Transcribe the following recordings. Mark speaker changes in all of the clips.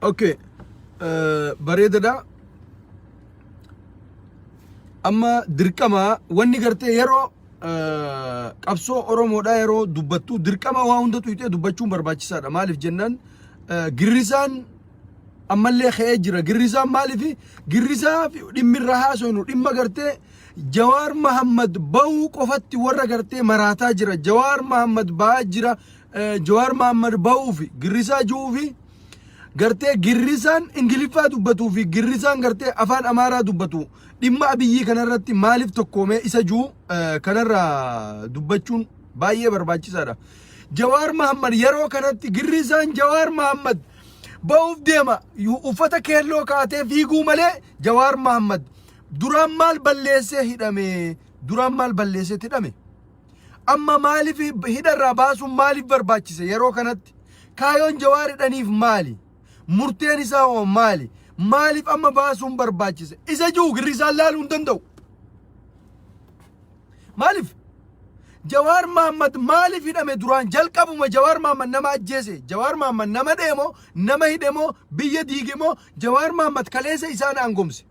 Speaker 1: Okay. Bareedadha. Amma dirqama wanni gartee yeroo qabsoo Oromoodhaa yeroo dubbattu dirqama waa hunda tuyxee dubbachuun barbaachisaadha. Maaliif jennaan girrisaan ammallee ka'ee jira. Girrisaan maaliif girrisaa fi dhimmi irra haasofnu dhimma gartee Jawaar Mahammad bahuu qofatti warra gartee maraataa jira. Jawaar Mahammad bahaa jira. Jawaar Mahammad bahuu fi girrisaa ji'uu fi gartee girrisaan Ingiliffaa dubbatuu fi girrisaan gartee afaan Amaaraa dubbatu dhimma Abiyyii kanarratti maaliif tokkoomee isa ji'u kanarraa dubbachuun baay'ee barbaachisaadha. Jawaar Mahammad yeroo kanatti girrisaan Jawaar Mahammad ba'uuf deema uffata keelloo kaatee fiiguu malee Jawaar Mahammad duraan maal balleessee hidhame duraan maal balleessee hidhame amma maaliif hidharraa baasuun maaliif barbaachise yeroo kanatti kaayoon Jawaar hidhaniif maali murteen isaa hoo maali maaliif amma baasuun barbaachise isa jiru girrisaan laaluu hin danda'u maaliif Jawaar Mahammad maaliif hidhame duraan jalqabuma Jawaar Mahammad nama ajjeese Jawaar Mahammad nama dheemoo nama hidhemoo biyya diigemoo Jawaar Mahammad kaleessa isaan aangomse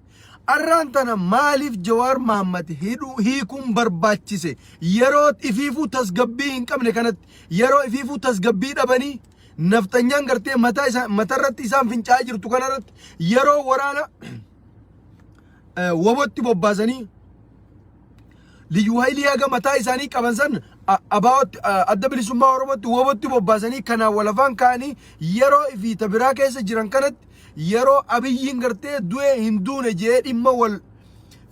Speaker 1: Arraan tana maaliif Jawaar Mahammad hidhuu hiikuun barbaachise yeroo ifiifuu tasgabbii hin qabne kanatti yeroo ifiifuu tasgabbii dhabanii nafxanyaan gartee mataa isaa matarratti isaan fincaa'aa jirtu kanarratti yeroo waraana wobotti bobbaasanii liyyuu haayilii haga mataa isaanii qaban san abaa'otti adda bilisummaa Oromootti wobotti bobbaasanii kanaan wal afaan ka'anii yeroo fi ta biraa keessa jiran kanatti yeroo Abiyyiin gartee du'e hin duune je'ee dhimma wal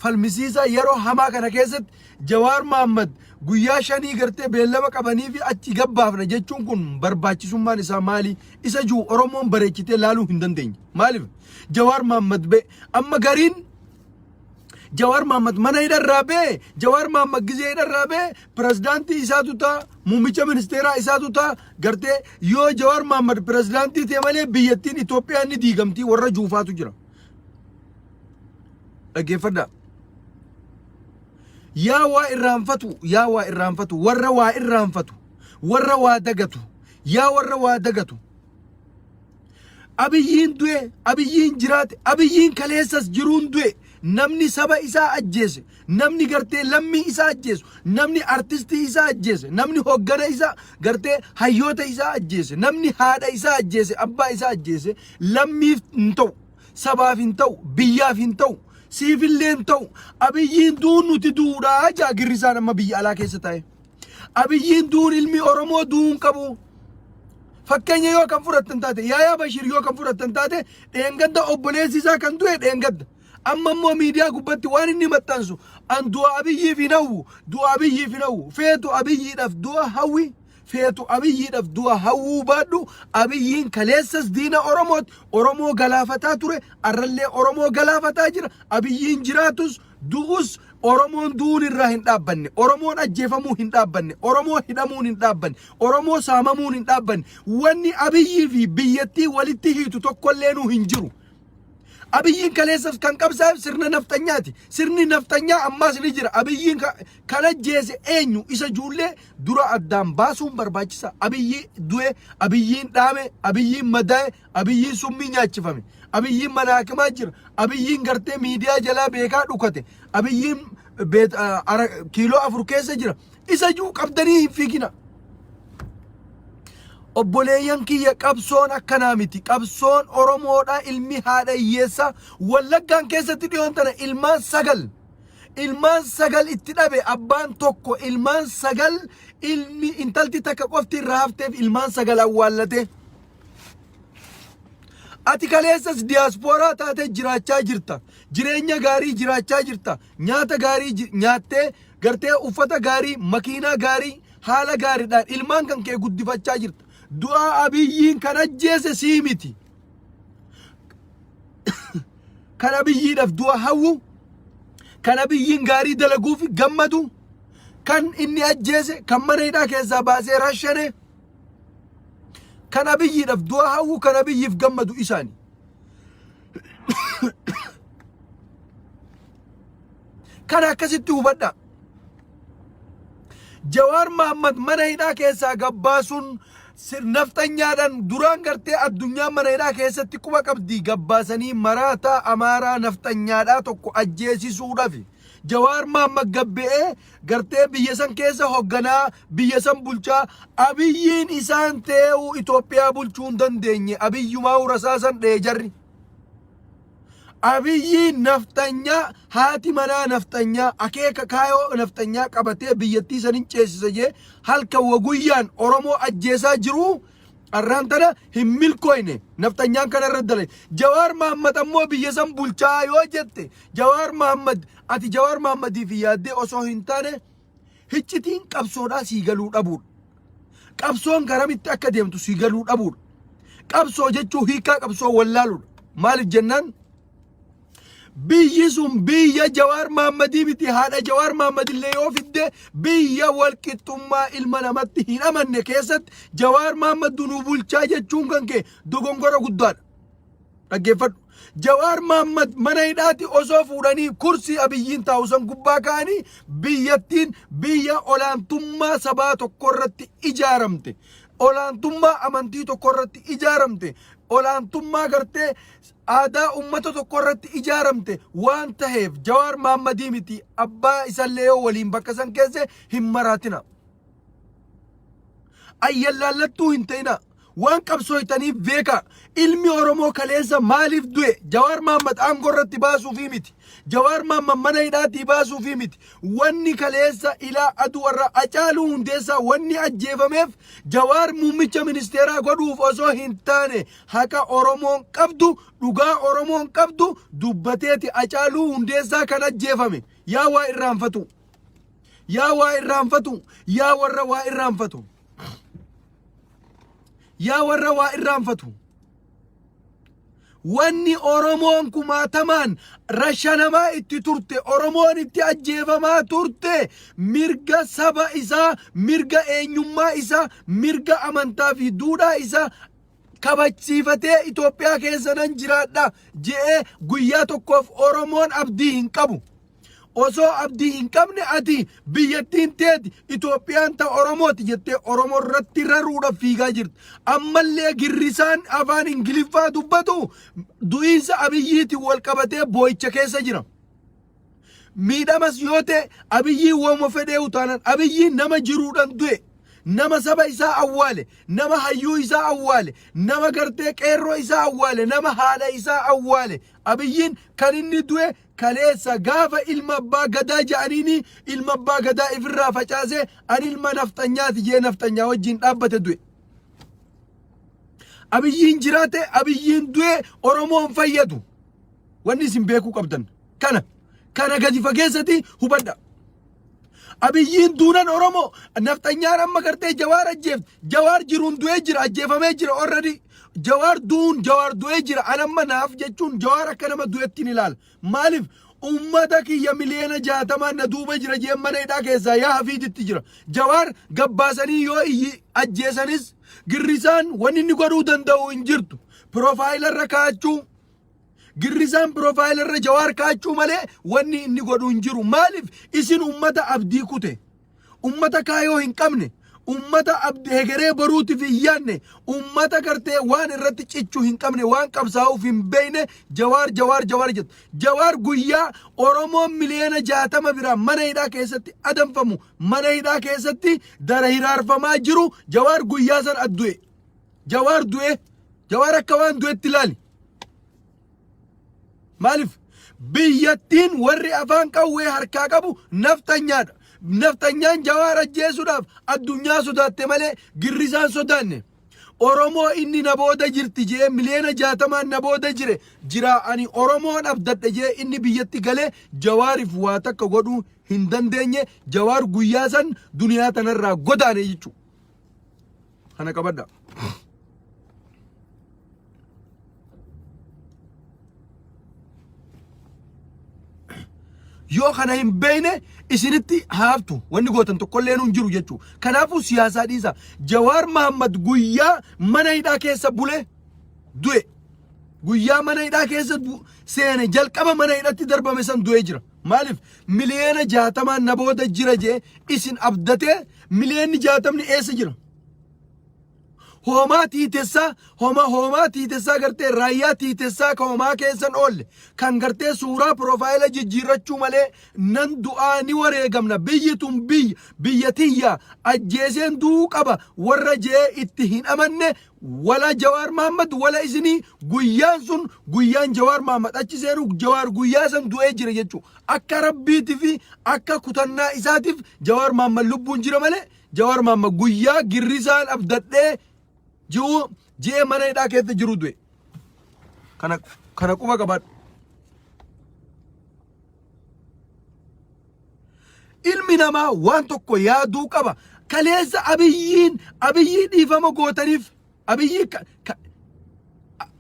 Speaker 1: falmisiisaa yeroo hamaa kana keessatti Jawaar Mahaammad guyyaa shanii gartee beellama qabanii fi achi gabbaafna jechuun kun barbaachisummaan isaa maali? Isa jiru Oromoon bareechitee laaluu hin dandeenye. Maaliif? Jawaar Mahaammad bee amma gariin Jawaar Mahaammad mana hidharraa bee Jawaar Mahaammad gizee hidharraa bee pirezidaantii isaatu ta'a muummicha ministeeraa isaatu ta'a gartee yoo Jawaar Mahaammad pirezidaantii ta'e malee biyyattiin Itoophiyaan ni diigamtii warra juufaatu jira. Dhaggeeffadhaa. Yaa waa irraanfatu yaa waa irraanfatu warra waa irraanfatu warra waa dagatu yaa warra waa dagatu Abiyyiin du'e, Abiyyiin jiraate, Abiyyiin kaleessas jiruun du'e, namni saba isaa ajjeese, namni gartee lammii isaa ajjeesu, namni artistii isaa ajjeese, namni hoggana isaa gartee hayyoota isaa ajjeese, namni haadha isaa ajjeese, abbaa isaa ajjeese, lammiif hin ta'u, sabaaf hin ta'u, biyyaaf hin ta'u, siifillee hin ta'u. Abiyyiin du'uun nuti du'uudha jaa girrisaan amma biyya alaa keessa taa'e. Abiyyiin du'uun ilmi Oromoo du'uu hin qabu. Fakkeenya yoo kan fudhattan taate Yaayaa Bashiir yoo kan fudhattan taate dheengadda obboleessi isaa kan du'e dheengadda. Amma immoo miidiyaa gubbatti waan inni maxxansu an du'a Abiyyiif hin hawwu du'a Abiyyiif hin hawwu feetu Abiyyiidhaaf du'a hawwi feetu Abiyyiidhaaf du'a hawwuu baadhu Abiyyiin kaleessas diina Oromooti Oromoo galaafataa ture arrallee Oromoo galaafataa jira Abiyyiin jiraatus Du'us Oromoon du'uun irraa hin dhaabbanne. Oromoon ajjeefamuu hin dhaabbanne. Oromoo hidhamuun hin dhaabbanne. Oromoo saamamuun hin dhaabbanne. Wanni Abiyyii fi biyyattii walitti hiitu tokkollee nuu hin jiru. Abiyyiin kaleessas kan qabsaa'eef sirna nafxanyaati. Sirni nafxanyaa ammaas ni jira. Abiyyiin kan ajjeese eenyu isa juullee dura addaan baasuun barbaachisa. Abiyyi du'e, Abiyyiin dhaame, Abiyyiin madaa'e, Abiyyiin summii nyaachifame. Abiyyiin mana hakimaa jira. Abiyyiin gartee miidiyaa jalaa beekaa dhukate. Abiyyiin beet- a- ara- kiiloo afur keessa jira. Isa juu qabdanii hin fiigina. Obboleeyyan kiyya qabsoon akkanaa miti. Qabsoon Oromoodha ilmi haadha hiyyeessaa. Wallaggaan keessatti dhiyoon tana ilmaan sagal. Ilmaan sagal itti dhabe abbaan tokko ilmaan sagal ilmi intalti takka qofti irraa hafteef ilmaan sagal awwaallate. Ati kaleessas diyaaspooraa taatee jiraachaa jirta. Jireenya gaarii jiraachaa jirta. Nyaata gaarii nyaattee gartee uffata gaarii, makiinaa gaarii, haala gaariidhaan ilmaan kan kee guddifachaa jirta. Du'aa Abiyyiin kan ajjeese sii miti. Kan Abiyyiidhaaf du'a hawwu, kan Abiyyiin gaarii dalaguuf gammadu, kan inni ajjeese, kan mana hidhaa keessaa baasee rashane, Kan Abiyyiidhaaf du'a hawwu kan Abiyyiif gammadu isaani. Kana akkasitti hubadhaa. Jawaar Mahammad mana hidhaa keessaa gabbaasuun Nafxanyaadhaan duraan gartee addunyaan mana hidhaa keessatti quba qabdi gabbaasanii maraataa Amaaraa nafxanyaadhaa tokko ajjeesisuudhafi. Jawaar Mahaammad gabbe'ee gartee biyya san keessa hogganaa biyya san bulchaa Abiyyiin isaan tee'uu Itoophiyaa bulchuu hin dandeenye Abiyyumaa rasaasan dha'e jarri. Abiyyi nafxanyaa haati manaa nafxanyaa akeeka kaayoo nafxanyaa qabatee biyyattii sanin ceesisa jee halkan waguyyaan Oromoo ajjeesaa jiru arraan tana hin milkooyne nafxanyaan kana irra dale. Jawaar Mahammad ammoo biyya san bulchaa yoo jette Jawaar Mahammad ati Jawaar Mahammadiif yaaddee osoo hin taane hiccitiin qabsoodhaa sii galuu dhabuudha. Qabsoon garamitti akka deemtu sii galuu dhabuudha. Qabsoo jechuun hiikaa qabsoo wallaaluudha. Maaliif jennaan biyyi sun biyya Jawaar Mahammadii miti haadha Jawaar Mahammad illee yoo fidde biyya walqixxummaa ilma namatti hin amanne keessatti Jawaar Mahammad nu bulchaa jechuun kan kee dogongora guddaadha. Dhaggeeffadhu. Jawaar Mahammad mana hidhaatti osoo fuudhanii kursii Abiyyiin taa'u san gubbaa kaa'anii biyyattiin biyya olaantummaa sabaa tokko irratti ijaaramte. Olaantummaa amantii tokko irratti ijaaramte. Olaantummaa gartee aadaa uummata tokko irratti ijaaramte waan taheef Jawaar Mahammadii miti abbaa isallee yoo waliin bakka san keesse hin maraatina. Ayyallaallattuu hin ta'ina. Waan qabsooytaniif beekaa. Ilmi Oromoo kaleessa maaliif du'e? Jawaar Mahaammad aangoo irratti baasuufii miti. Jawaar Mahaammad mana hidhaatii baasuufii miti. Wanni kaleessa ilaa aduu irra Hacaaluu Hundeessaa wanni ajjeefameef Jawaar muummicha ministeeraa godhuuf osoo hin taane haqa Oromoon qabdu, dhugaa Oromoon qabdu dubbateeti Hacaaluu Hundeessaa kan ajjeefame. Yaa waa irraanfatu. Yaa waa irraanfatu. Yaa warra waa irraanfatu. Yaa warra waa irraanfatu. Wanni Oromoon kumaatamaan rashanamaa itti turte, Oromoon itti ajjeefamaa turte, mirga saba isaa, mirga eenyummaa isaa, mirga amantaa fi duudhaa isaa kabachiifatee Itoophiyaa keessa nan jiraadha je'ee guyyaa tokkoof Oromoon abdii hin qabu. Osoo abdii hin qabne ati biyyattiin teeti Itoophiyaan ta Oromooti jettee Oromoo irratti raruudhaaf fiigaa jirti. Ammallee girrisaan afaan Ingiliffaa dubbatu du'iinsa Abiyyiitiin wal qabatee boo'icha keessa jira. Miidhamas yoo ta'e Abiyyiin wooma fedhee utaanan Abiyyiin nama jiruudhaan du'e. Nama saba isaa awwaale, nama hayyuu isaa awwaale, nama gartee qeerroo isaa awwaale, nama haadha isaa awwaale. Abiyyiin kan inni du'e kaleessa gaafa ilma abbaa gadaa ja'aniini ilma abbaa gadaa ifirraa facaasee ani ilma nafxanyaati jee nafxanyaa wajjin dhaabbate du'e. Abiyyiin jiraate Abiyyiin du'e Oromoon fayyadu. Wanni isin beekuu qabdan kana kana gadi fageessati hubadha. Abiyyiin duunan Oromoo nafxanyaan amma gartee Jawaar ajjeefte. Jawaar jiruun du'ee jira ajjeefamee jira already. Jawaar du'uun Jawaar du'ee jira an amma naaf jechuun Jawaar akka nama du'etti ni ilaala. Maaliif ummata kiyya miliyoona 60n na duuba jira jeen mana hidhaa keessaa yaa hafiiditti jira. Jawaar gabbaasanii yoo iyyi ajjeesanis girrisaan wanni inni godhuu danda'u hin jirtu. Piroofaayila irra kaa'achuu Girrisaan piroofaayila irra Jawaar kaa'achuu malee wanni inni godhu hin jiru. Maaliif isin ummata abdii kute, ummata kaayoo hin qabne, ummata abdi hegeree boruutiif hin yaadne, ummata gartee waan irratti cichu hin qabne, waan qabsaa'uuf hin beekne Jawaar Jawaar Jawaar jettu. Jawaar guyyaa Oromoon miliyoona 60 biraa mana hidhaa keessatti adamfamu, mana hidhaa keessatti dara hiraarfamaa jiru Jawaar guyyaa san addu'e. Jawaar du'e. Jawaar akka waan du'etti ilaali. Maaliif? Biyyattiin warri afaan qawwee harkaa qabu nafxanyaadha. Nafxanyaan Jawaar ajjeesuudhaaf addunyaa sodaatte malee girrisaan sodaanne. Oromoo inni na booda jirti jee miliyoona 60n na booda jire jira ani Oromoon abdadhe jee inni biyyatti galee Jawaariif waa takka godhuu hin dandeenye Jawaar guyyaa san duniyaa tanarraa godaane jechuudha. Kana qabadha. Yoo kana hin beekne isinitti haaftu wanni gootan tokkollee hin jiru jechuudha. Kanaafuu siyaasaa dhiisa. Jawaar Mahammad guyyaa mana hidhaa keessa bule du'e. Guyyaa mana hidhaa keessa seene jalqaba mana hidhatti darbame san du'ee jira. Maaliif miliyoona 60n na booda jira jee isin abdatee miliyoonni 60ni eessa jira? Hoomaa tiitessaa, homa hoomaa tiitessaa gartee raayyaa tiitessaa ka homaa keessan oolle kan gartee suuraa piroofaayila jijjiirrachuu malee nan du'aa ni wareegamna biyyi tun biyya biyya tiyya ajjeeseen du'uu qaba warra je'ee itti hin amanne wala Jawaar Mahaammad wala isinii guyyaan sun guyyaan Jawaar Mahaammad achi seenu Jawaar guyyaa san du'ee jira jechuudha. Akka rabbiitii fi akka kutannaa isaatiif Jawaar Mahaammad lubbuun jira malee Jawaar Mahaammad guyyaa girrisaan abdadhee ji'uu ji'ee mana hidhaa keessa jiru du'e. Kana kana quba qabaadhu. Ilmi namaa waan tokko yaaduu qaba. Kaleessa abiyyiin abiyyii dhiifama gootaniif abiyyii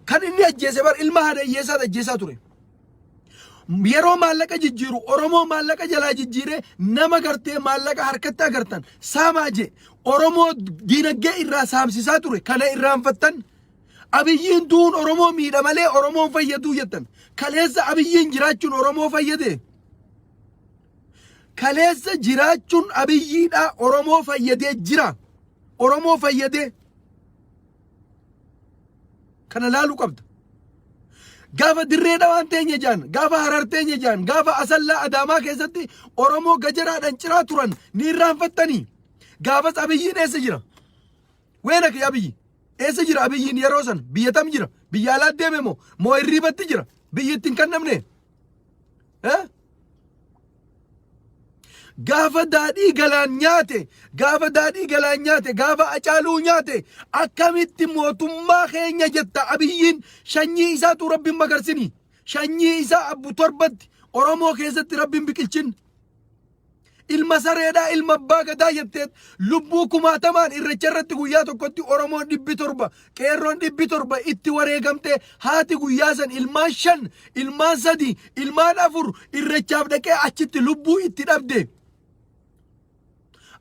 Speaker 1: kan inni ajjeese bar ilma haadha hiyyeessaa ajjeesaa ture. Yeroo maallaqa jijjiiru Oromoo maallaqa jalaa jijjiiree nama gartee maallaqa harkatti agartan saamaa jee Oromoo diinagdee irraa saamsisaa ture kana irraanfattan. Abiyyiin du'uun Oromoo miidha malee Oromoon fayyaduu jettan. Kaleessa Abiyyiin jiraachuun Oromoo fayyade. Kaleessa jiraachuun Abiyyiidhaa Oromoo fayyadee jira. Oromoo fayyadee. Kana laaluu qabda. Gaafa dirree dhawaan teenya jaan, gaafa harar teenya jaan, gaafa asallaa adaamaa keessatti Oromoo gajaraadhaan ciraa turan ni irraanfattanii. Gaafas Abiyyiin eessa jira? Weena kee Abiyyi. Eessa jira Abiyyiin yeroo san? Biyya tam jira? Biyya alaa deeme moo? Moo hirriibatti jira? Biyyi ittiin kennamne? Eh? Gaafa daadhii galaan nyaate, gaafa daadhii galaan nyaate, gaafa acaaluu nyaate, akkamitti mootummaa keenya jetta Abiyyiin shanyii isaatu Rabbiin magarsini. Shanyii isaa abbu torbatti Oromoo keessatti Rabbiin biqilchin. Ilma sareedhaa ilma abbaa gadaa jetteet lubbuu kumaatamaan irrecha irratti guyyaa tokkotti Oromoon 700 qeerroon 700 itti wareegamtee haati guyyaa san ilmaan shan ilmaan sadi ilmaan afur irrechaaf dhaqee achitti lubbuu itti dhabde.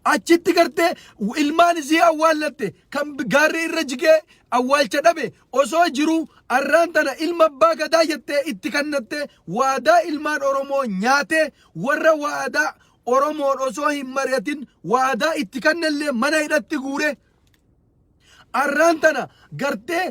Speaker 1: Achitti gartee ilmaan isii awwaallatte kan gaarri irra jigee awwaalcha dhabe osoo jiruu arraan tana ilma abbaa gadaa jettee itti kannattee waadaa ilmaan Oromoo nyaatee warra waadaa Oromoon osoo hin mari'atin waadaa itti kannellee mana hidhatti guure arraan tana gartee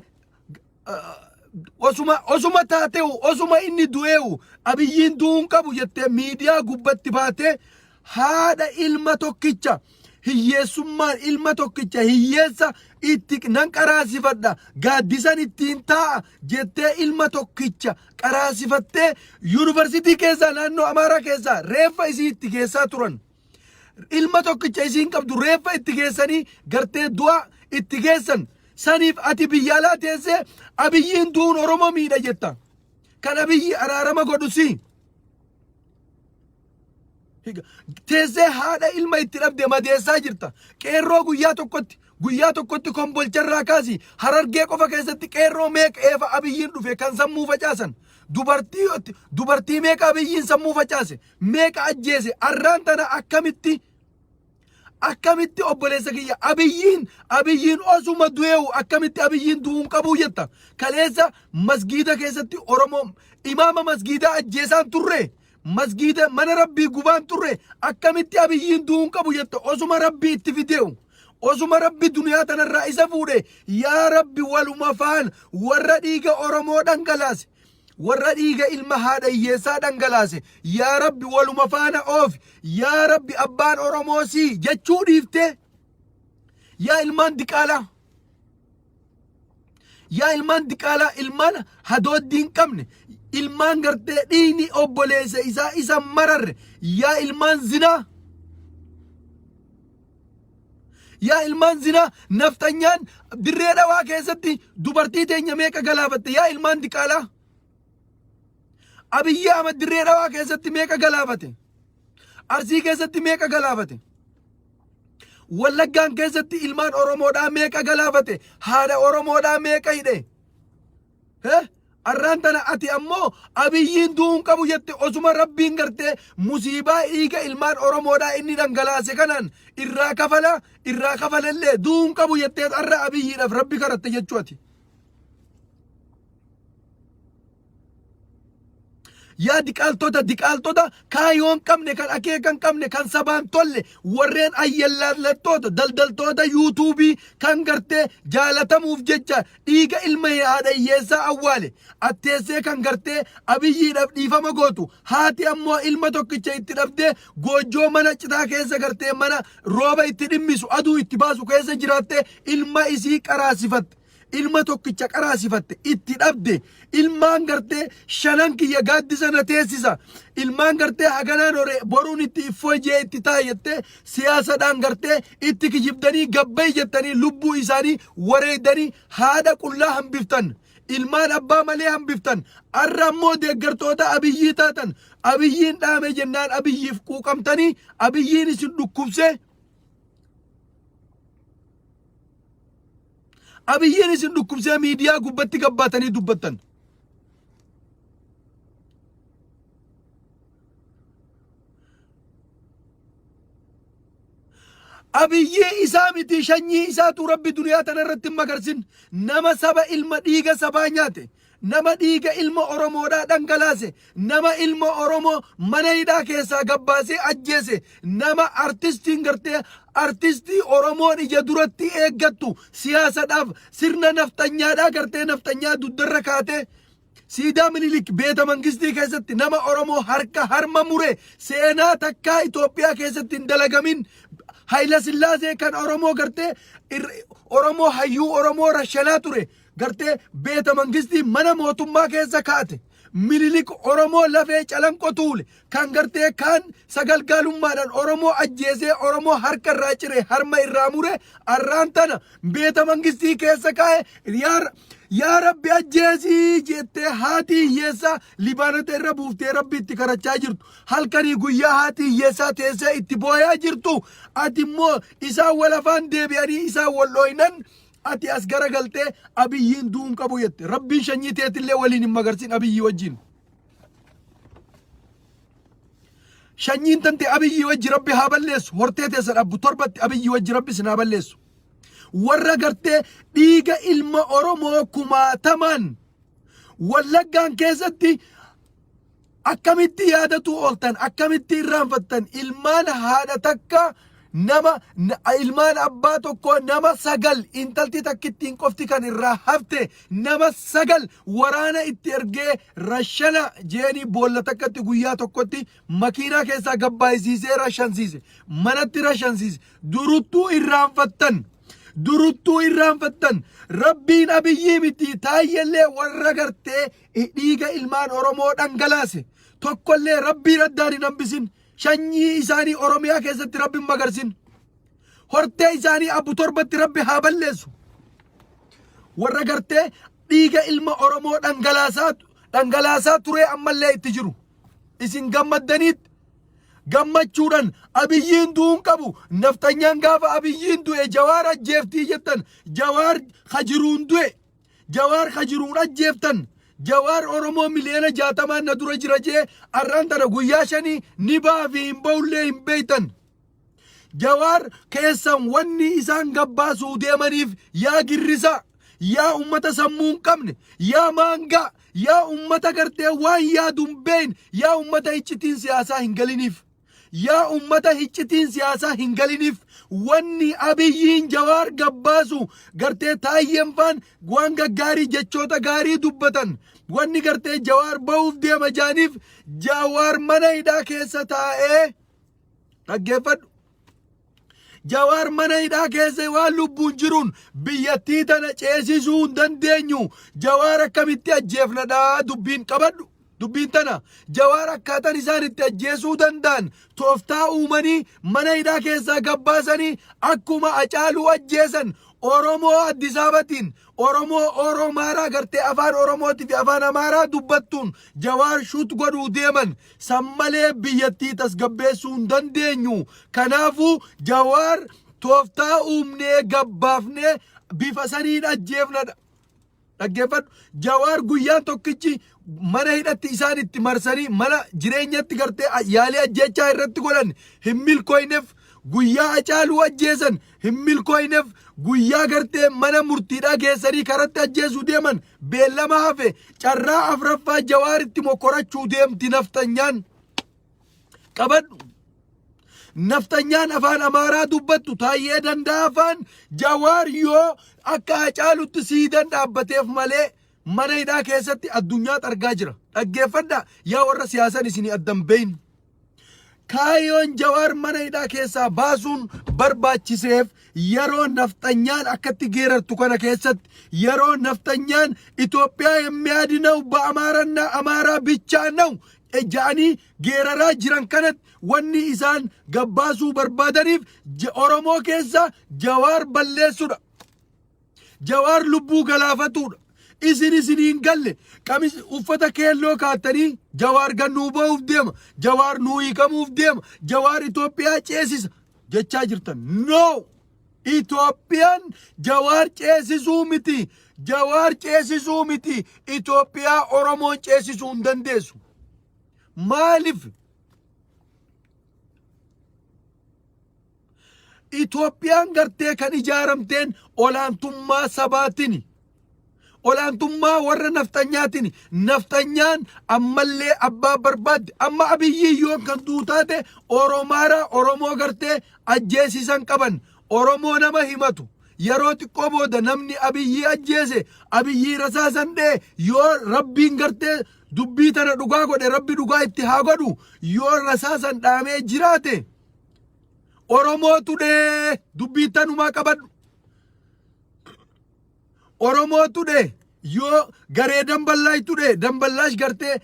Speaker 1: osuma osuma taate'u osuma inni du'ee'u Abiyyiin du'uun qabu jettee miidiyaa gubbatti baatee haadha ilma tokkicha hiyyeessummaan ilma tokkicha hiyyeessa itti nan qaraasifadha gaaddisan ittiin taa'a jettee ilma tokkicha qaraasifattee yuunivarsiitii keessaa naannoo Amaaraa keessaa reeffa isii itti geessaa turan. Ilma tokkicha isiin qabdu reeffa itti geessanii gartee du'a itti geessan. Saniif ati biyya alaa teessee Abiyyiin du'uun Oromoo miidha jetta. Kan Abiyyi araarama godhu si. Teessee haadha ilma itti dhabde madeessaa jirta. Qeerroo guyyaa tokkotti guyyaa tokkotti kombolcharraa kaasi harargee qofa keessatti qeerroo meeqa eefa Abiyyiin dhufe kan sammuu facaasan. Dubartii dubartii meeqa Abiyyiin sammuu facaase meeqa ajjeese arraan tana akkamitti akkamitti obboleessa kiyya Abiyyiin Abiyyiin osuma du'eewu akkamitti Abiyyiin du'uun qabuu jetta kaleessa masgiida keessatti Oromoo imaama masgiidaa ajjeesaan turre masgiida mana rabbii gubaan turre akkamitti Abiyyiin du'uun qabu jetta osuma rabbii itti fideewu osuma rabbi duniyaa tanarraa isa fuudhe yaa rabbi waluma faan warra dhiiga Oromoo dhangalaase warra dhiiga ilma haadha hiyyeessaa dhangalaase yaa rabbi waluma faana oofi yaa rabbi abbaan Oromoo sii jechuu dhiiftee yaa ilmaan diqaalaa yaa ilmaan diqaalaa ilmaan hadooddii hin qabne ilmaan gartee dhiigni obboleessa isaa isa mararre yaa ilmaan zinaa Yaa ilmaan zinaa nafxanyaan dirree dhawaa keessatti dubartii teenya meeqa galaafatte yaa ilmaan diqaalaa. Abiyyi Ahmad dirree dhawaa keessatti meeqa galaafate? Arsii keessatti meeqa galaafate? Wallaggaan keessatti ilmaan Oromoodhaa meeqa galaafate? Haadha Oromoodhaa meeqa hidhe? He? Arraan tana ati ammoo Abiyyiin du'uu hin qabu jette osuma rabbiin gartee musiibaa dhiiga ilmaan Oromoodhaa inni dhangalaase kanaan irraa kafala irraa kafalellee du'uu hin qabu jettee arra Abiyyiidhaaf rabbi kadhatte jechuu ati. Yaa diqaaltota diqaaltota kaayoo hin qabne kan akeeka hin qabne kan sabaan tolle warreen ayyallaallattoota daldaltoota yuutuubii kan gartee jaalatamuuf jecha dhiiga ilma haadha hiyyeessaa awwaale atteessee kan gartee abiyyiidhaaf dhiifama gootu haati ammoo ilma tokkicha itti dhabdee goojjoo mana citaa keessa gartee mana rooba itti dhimmisu aduu itti baasu keessa jiraattee ilma isii qaraasifatte. Ilma tokkicha qaraasifatte itti dhabde ilmaan gartee shanan kiyya gaaddisa na teessisa ilmaan gartee haganaan hore boruun itti iffoo jee itti taayyatte siyaasadhaan gartee itti kijibdanii gabbay jettanii lubbuu isaanii wareeydanii haadha qullaa hambiftan ilmaan abbaa malee hambiftan arra ammoo deeggartoota abiyyii taatan abiyyiin dhaame jennaan abiyyiif quuqamtanii abiyyiin isin dhukkubsee Abiyyiin isin dhukkubsee miidiyaa gubbatti gabbaatanii dubbattan. Abiyyii isaa miti shanyii isaatu rabbi duniyaa tana irratti hin magarsin. Nama saba ilma dhiiga sabaa nyaate. Nama dhiiga ilma Oromoodhaa dhangalaase, nama ilma Oromoo mana hidhaa keessaa gabbaasee ajjeese, nama artistiin gartee artistii Oromoon ija duratti eeggattu siyaasadhaaf sirna nafxanyaadhaa gartee nafxanyaa dugdarra kaatee siidaa Minilik beeta mangistii keessatti nama Oromoo harka harma mure seenaa takkaa Itoophiyaa keessatti hin dalagamin Hayila Sillaasee kan Oromoo gartee Oromoo hayyuu Oromoo rashanaa ture gartee beeta mangistii mana mootummaa keessa kaate Minilik Oromoo lafee calanqo tuule kan gartee kaan sagalgaalummaadhaan Oromoo ajjeesee Oromoo harka irraa cire harma irraa mure arraan tana beeta mangistii keessa kaa'e yaa yaa rabbi ajjeesii jettee haati hiyyeessaa libaanota irra buuftee rabbi itti kadhachaa jirtu halkanii guyyaa haati hiyyeessaa teessee itti booyaa jirtu ati immoo isaan wal afaan deebi'anii isaan wal dhooynan Ati as garagaltee Abiyyiin du'uu hin qabu jette. Rabbiin shanyii teetillee waliin hin magarsin Abiyyii wajjin. Shanyiin tante Abiyyii wajji Rabbi haa balleessu. Hortee teessan abbu torbatti Abiyyii wajji Rabbi isin haa balleessu. Warra gartee dhiiga ilma Oromoo kumaatamaan Wallaggaan keessatti Akkamitti yaadatuu ooltan akkamitti irraanfattan ilmaan haadha takka nama ilmaan abbaa tokkoo nama sagal intalti takkittiin qofti kan irraa hafte nama sagal waraana itti ergee rashana jeenii boolla takkatti guyyaa tokkotti makiinaa keessaa gabbaayisiisee rashansiise manatti rashansiise duruttuu irraanfattan. Duruttuu irraanfattan rabbiin abiyyii miti taayyellee warra gartee dhiiga ilmaan Oromoo dhangalaase tokkollee rabbiin addaan hin hambisin shanyii isaanii Oromiyaa keessatti rabbi hin magarsin hortee isaanii abbu torbatti rabbi haa balleessu warra gartee dhiiga ilma Oromoo dhangalaasaa dhangalaasaa turee ammallee itti jiru isin gammaddaniit gammachuudhan abiyyiin du'uun qabu nafxanyaan gaafa abiyyiin du'e jawaar ajjeeftii jettan jawaar kajiruun du'e Jawaar ka jiruun ajjeeftan Jawaar Oromoo miliyoona jaatamaan na dura jira jee arraan tana guyyaa shanii ni ba'a fi hin ba'ullee hin beeytan. Jawaar keessan wanni isaan gabbaasuu deemaniif yaa girrisaa yaa ummata sammuu hin qabne yaa maangaa yaa ummata gartee waan yaadu hin beekne yaa ummata iccitiin siyaasaa hin galiniif. Yaa ummata hiccitiin siyaasaa hin galiniif wanni Abiyyiin Jawaar gabbaasu gartee Taayyeen faan waan gaggaarii jechoota gaarii dubbatan wanni gartee Jawaar ba'uuf deema jaaniif Jawaar mana hidhaa keessa taa'ee dhaggeeffadhu. Jawaar mana hidhaa keessa waan lubbuun jiruun biyyattii tana ceesisuu hin dandeenyu. Jawaar akkamitti ajjeefnadha dubbiin qabadhu. Dubbiin tana Jawaar akkaataan isaan itti ajjeesuu danda'an tooftaa uumanii mana hidhaa keessaa gabbaasanii akkuma Hacaaluu ajjeesan Oromoo Addis Ababatiin Oromoo Oromaaraa gartee afaan Oromootii fi afaan Amaaraa dubbattuun Jawaar shuut godhuu deeman San malee biyyattii tasgabbeessuu hin dandeenyu. Kanaafuu Jawaar tooftaa uumnee gabbaafnee bifa saniin ajjeefnadha. Dhaggeeffadhu. Jawaar guyyaan tokkichi mana hidhatti isaan itti marsanii mana jireenyatti gartee yaalii ajjeechaa irratti godhan hin milkooyneef. Guyyaa Hacaaluu ajjeesan hin milkooyneef guyyaa gartee mana murtiidhaa geessanii karatti ajjeesuu deeman beellama hafe carraa afraffaa Jawaaritti mokkorachuu deemti nafxanyaan. Qabadhu. Nafxanyaan afaan Amaaraa dubbattu Taayyee Danda'aa afaan Jawaar yoo akka Hacaalutti siidan dhaabbateef malee mana hidhaa keessatti addunyaa xargaa jira. Dhaggeeffadhaa yaa warra siyaasan isinii addan beeynu. Kaayyoon Jawaar mana hidhaa keessaa baasuun barbaachiseef yeroo nafxanyaan akkatti geerartu kana keessatti yeroo nafxanyaan Itoophiyaa የሚያድነው በአማራና አማራ ብቻ ነው ja'anii geeraraa jiran kanatti wanni isaan gabbaasuu barbaadaniif Oromoo keessa Jawaar balleessudha. Jawaar lubbuu galaafatuudha. Isin isinii hin galle qamis uffata keelloo kaattanii Jawaar gannuu ba'uuf deema. Jawaar nuu hiikamuuf deema. Jawaar Itoophiyaa ceesisa jechaa jirtan. No! Itoophiyaan Jawaar ceesisuu miti. Jawaar ceesisuu miti. Itoophiyaa Oromoon ceesisuu hin dandeessu. Maaliif? Itoophiyaan gartee kan ijaaramteen olaantummaa sabaatini. Olaantummaa warra nafxanyaatini. Nafxanyaan ammallee abbaa barbaadde. Amma Abiyyii yoo kan du'u taate Oromaara Oromoo gartee ajjeesisan qaban. Oromoo nama himatu. Yeroo xiqqoo booda namni Abiyyii ajjeese Abiyyii rasaasan dhee yoo rabbiin gartee dubbii tana dhugaa godhe rabbi dhugaa itti haa godhu yoo rasaasan dhaamee jiraate Oromootu dhee dubbii tanumaa qabadhu. Oromootu dhee yoo garee damballaashtu dhee damballaash gartee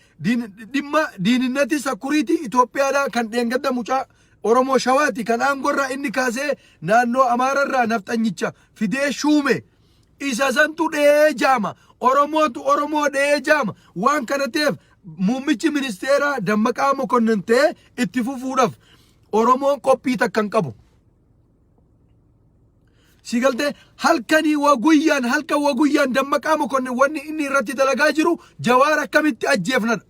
Speaker 1: dhimma diininnati sakuriitii Itoophiyaadhaa kan dheengadda mucaa Oromoo Shawaati kan aangorraa inni kaasee naannoo Amaararraa nafxanyicha fidee shuume isa santu dhee jaama Oromootu Oromoo dhee jaama waan kana ta'eef muummichi ministeeraa Dammaqaa Mokonnin ta'ee itti fufuudhaaf Oromoon qophii takka hin qabu. Si galtee halkanii wa guyyaan halkan wa guyyaan Dammaqaa Mokonnin wanni inni irratti dalagaa jiru Jawaar akkamitti ajjeefnadha.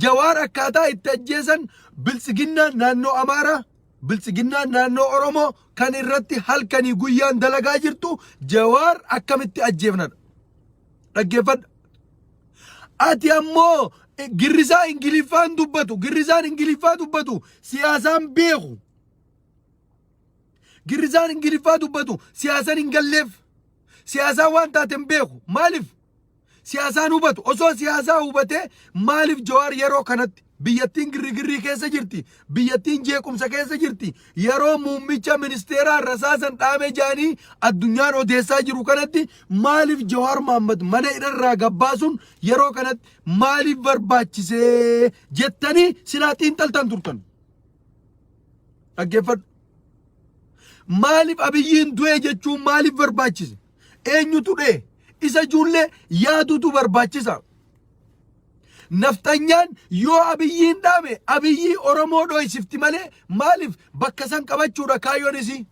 Speaker 1: Jawaar akkaataa itti ajjeesan biltsiginnaan naannoo Amaaraa biltsiginnaan naannoo Oromoo kan irratti halkanii guyyaan dalagaa jirtu Jawaar akkamitti ajjeefnadha. Dhaggeeffadha. Ati ammoo girrisaa Ingiliffaan dubbatu, girrisaan Ingiliffaa dubbatu, siyaasaan beeku. Girrisaan Ingiliffaa dubbatu siyaasaan hin galleef. Siyaasaan waan taate hin beeku. Maaliif? Siyaasaan hubatu. Osoo siyaasaa hubatee maaliif Jawaar yeroo kanatti biyyattiin girrigirrii keessa jirti. Biyyattiin jeequmsa keessa jirti. Yeroo muummicha ministeeraa rasaasan dhaame jaanii addunyaan odeessaa jiru kanatti maaliif Jawaar Mahaammad mana hidharraa gabbaasuun yeroo kanatti maaliif barbaachisee jettanii silaa xiinxaltan turtan. Dhaggeeffadhu. Maaliif Abiyyiin du'e jechuun maaliif barbaachise? Eenyutu dhee? Isa ijoollee yaadutu barbaachisa. Nafxanyaan yoo Abiyyiin dhaame Abiyyii Oromoo dhoysifti malee maaliif bakka san qabachuudha kaayyoon isii.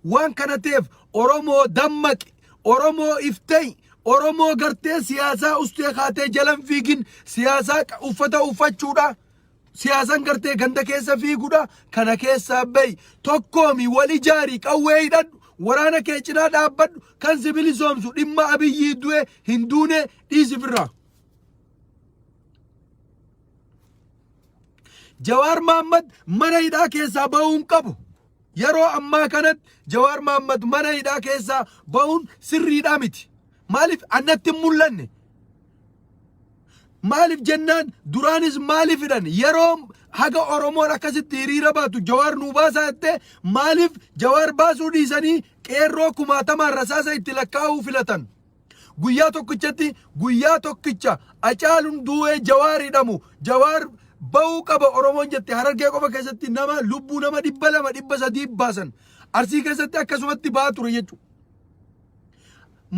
Speaker 1: Waan kana ta'eef Oromoo dammaqi, Oromoo ifta'i, Oromoo gartee siyaasaa ustee kaatee jalan fiigin, siyaasaa uffata uffachuudha. Siyaasan gartee ganda keessa fiigudha. Kana keessaa bahi. Tokkoomi wal ijaari qawwee hidhadhu. Waraana kee cinaa dhaabbadhu. Kan si bilisoomsu dhimma Abiyyii du'e hin duune dhiisi firraa. Jawaar Mahaammad mana hidhaa keessaa bahuu hin qabu. Yeroo ammaa kanatti Jawaar Mahaammad mana hidhaa keessaa bahuun sirriidhaa miti. Maaliif annatti hin mul'anne? Maaliif jennaan duraanis maaliif hidhan yeroo haga Oromoon akkasitti hiriira baatu Jawaar nuu baasaa jettee maaliif Jawaar baasuu dhiisanii qeerroo kumaatamaan rasaasa itti lakkaa'uu filatan. Guyyaa tokkichatti guyyaa tokkicha Acaaluun du'ee Jawaar hidhamu Jawaar ba'uu qaba Oromoon jette Harargee qofa keessatti nama lubbuu nama 200 300 baasan Arsii keessatti akkasumatti ba'aa ture jechuudha.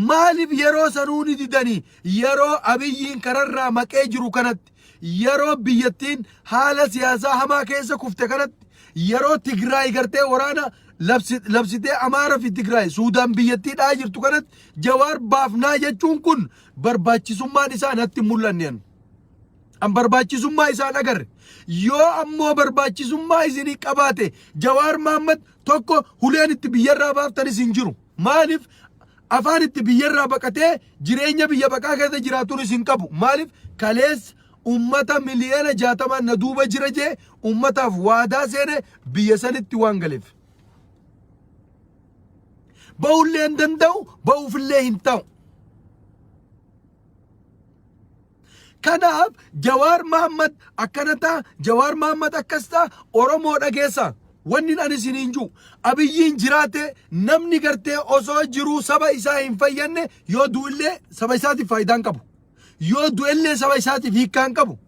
Speaker 1: Maaliif yeroo sanuu ni didanii yeroo Abiyyiin kararraa maqee jiru kanatti yeroo biyyattiin haala siyaasaa hamaa keessa kufte kanatti yeroo Tigraay gartee waraana labsitee Amaara fi Tigraay Suudaan biyyattii dha'aa jirtu kanatti Jawaar baafnaa jechuun kun barbaachisummaan isaa natti hin mul'anne. An barbaachisummaa isaan agarre. Yoo ammoo barbaachisummaa isinii qabaate Jawaar Mahaammad tokko huleen itti biyyarraa baaftanis hin jiru. Maaliif afaan itti biyyarraa baqatee jireenya biyya baqaa keessa jiraatuunis hin qabu. Maaliif kaleessa ummata miliyoona 60 na duuba jira jee ummataaf waadaa seene biyya sanitti waan galeef. Ba'ullee hin danda'u, ba'uufillee hin ta'u. Kanaaf Jawaar Mahaammad akkana ta'a, Jawaar Mahaammad akkas ta'a, Oromoo dhageessa. Wanni ani isiniin jiru Abiyyiin jiraate namni gartee osoo jiruu saba isaa hin fayyanne yoo du'illee saba isaatiif faayidaa hin qabu. Yoo du'ellee saba isaatiif hiikkaa hin qabu.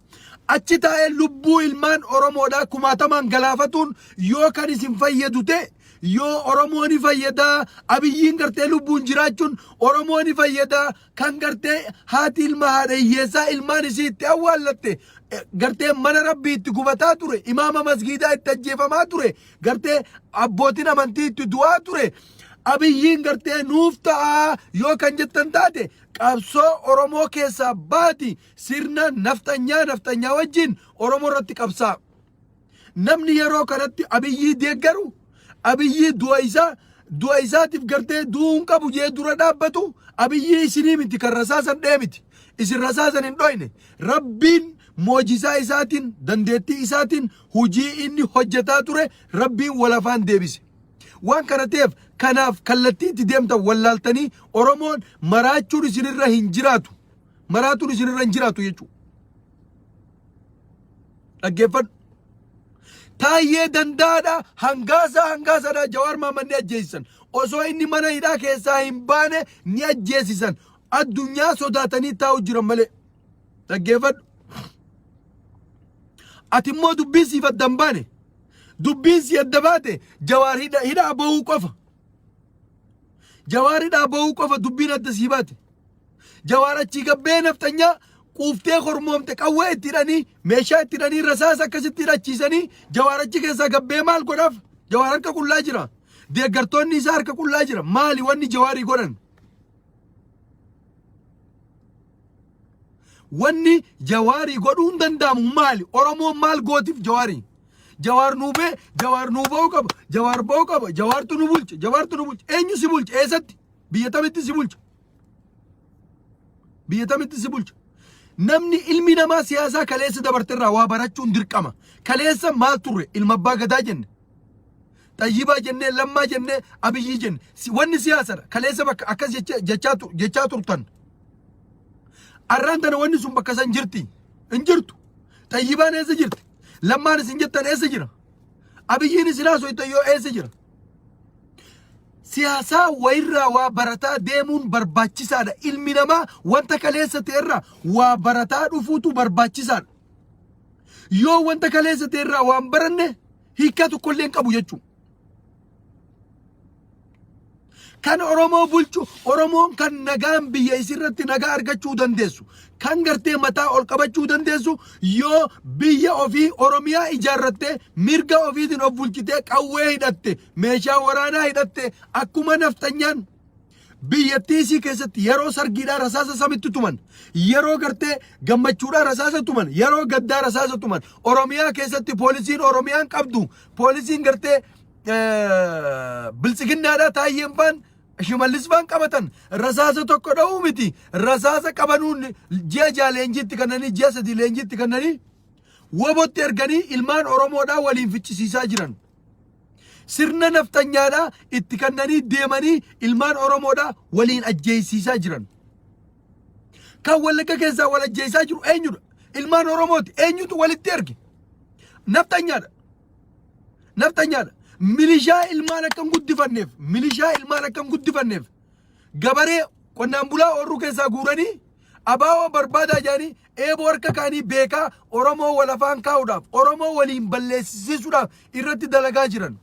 Speaker 1: Achi taa'ee lubbuu ilmaan Oromoodhaa kumaatamaan galaafatuun yoo kan isin fayyadu ta'e yoo Oromoo ni fayyadaa Abiyyiin gartee lubbuun jiraachuun Oromoo ni fayyadaa kan gartee haati ilma haadha hiyyeessaa ilmaan isii itti awwaallatte gartee mana rabbii itti gubataa ture imaama masgiidaa itti ajjeefamaa ture gartee abbootiin amantii itti du'aa ture Abiyyiin gartee nuuf ta'a yoo kan jettan taate qabsoo Oromoo keessaa baati sirna nafxanyaa nafxanyaa wajjin Oromoo irratti qabsaa. Namni yeroo kanatti Abiyyii deeggaru Abiyyii du'a isaa du'a isaatiif gartee du'uu hin qabu jee dura dhaabbatu Abiyyii isinii miti kan rasaasan dhee miti. Isin rasaasan hin dhoyne. Rabbiin moojisaa isaatiin dandeettii isaatiin hujii inni hojjetaa ture Rabbiin walafaan deebise. Waan kana ta'eef kanaaf kallattii itti deemtan wallaaltanii Oromoon maraachuun isinirra hin jiraatu. Maraatuun isinirra hin jiraatu jechuudha. Dhaggeeffadhu. Taayyee Danda'aadha hangaasaa hangaasaadha Jawaar Mahaammad ni ajjeesisan. Osoo inni mana hidhaa keessaa hin baane ni ajjeesisan. Addunyaa sodaatanii taa'u jiran malee. Dhaggeeffadhu. Ati immoo dubbiin siif adda hin baane. Dubbiin si adda baate Jawaar hidhaa bahuu qofa. Jawaar hidhaa bahuu qofa dubbiin adda sii baate. Jawaar achii gabbee nafxanyaa quuftee hormoomte qawwee itti hidhanii meeshaa itti hidhanii rasaasa akkasitti hidhachiisanii Jawaar achi keessaa gabbee maal godhaaf? Jawaar harka qullaa jira. Deeggartoonni isaa harka qullaa jira. Maali wanni Jawaarii godhan? Wanni Jawaarii godhuu hin danda'amu maali? Oromoon maal gootiif Jawaarii? Jawaar nuu bee, Jawaar nuu ba'uu qaba, Jawaar ba'uu qaba, Jawaartu nu bulcha, Jawaartu nu bulcha. Eenyu si bulcha? Eessatti? Biyya tamitti si bulcha? Biyya tamitti si bulcha? Namni ilmi namaa siyaasaa kaleessa dabarterraa waa barachuun dirqama. Kaleessa maal turre? Ilma abbaa gadaa jenne. Xayyibaa jennee, Lammaa jennee, Abiyyii jenne. Wanni siyaasadha. Kaleessa bakka akkas jechaa turtan. Arraan tana wanni sun bakka san jirti. Hin jirtu. Xayyibaan eessa jirti? Lammaan isin jettan eessa jira? Abiyyiin isin haasoytan yoo eessa jira? Siyaasaa wayirraa waa barataa deemuun barbaachisaadha. Ilmi namaa wanta kaleessa ta'erraa waa barataa dhufuutu barbaachisaadha. Yoo wanta kaleessa ta'erraa waan baranne hiikkaa tokkollee hin qabu jechuudha. Kan Oromoo bulchu Oromoon kan nagaan biyya isirratti nagaa argachuu dandeessu kan gartee mataa ol qabachuu dandeessu yoo biyya ofii Oromiyaa ijaarrattee mirga ofiitiin of bulchitee qawwee hidhatte meeshaa waraanaa hidhatte akkuma nafxanyaan biyyattii isii keessatti yeroo sargiidhaa rasaasa samitti tuman yeroo gartee gammachuudhaa rasaasa tuman yeroo gaddaa rasaasa tuman Oromiyaa keessatti poolisiin Oromiyaan qabdu poolisiin gartee biltsiginnaadhaa Taayyeen faan Shimallis faan qabatan rasaasa tokko dha'uu miti rasaasa qabanuun ji'a 6 leenjiitti kennanii ji'a 3 leenjiitti kennanii wobotti erganii ilmaan Oromoodhaa waliin ficcisiisaa jiran. Sirna nafxanyaadhaa itti kennanii deemanii ilmaan Oromoodhaa waliin ajjeesiisaa jiran. Kan Wallagga keessaa wal ajjeesaa jiru eenyudha? Ilmaan Oromooti. Eenyutu walitti erge? Nafxanyaadha. Nafxanyaadha. Milishaa ilmaan akka hin guddifanneef, milishaa ilmaan akka hin guddifanneef gabaree qonnaan bulaa oorruu keessaa guuranii abaa'oo barbaadaa jedhanii eeboo harka kaanii beekaa Oromoo wal afaan kaa'uudhaaf, Oromoo waliin balleessisiisuudhaaf irratti dalagaa jiran.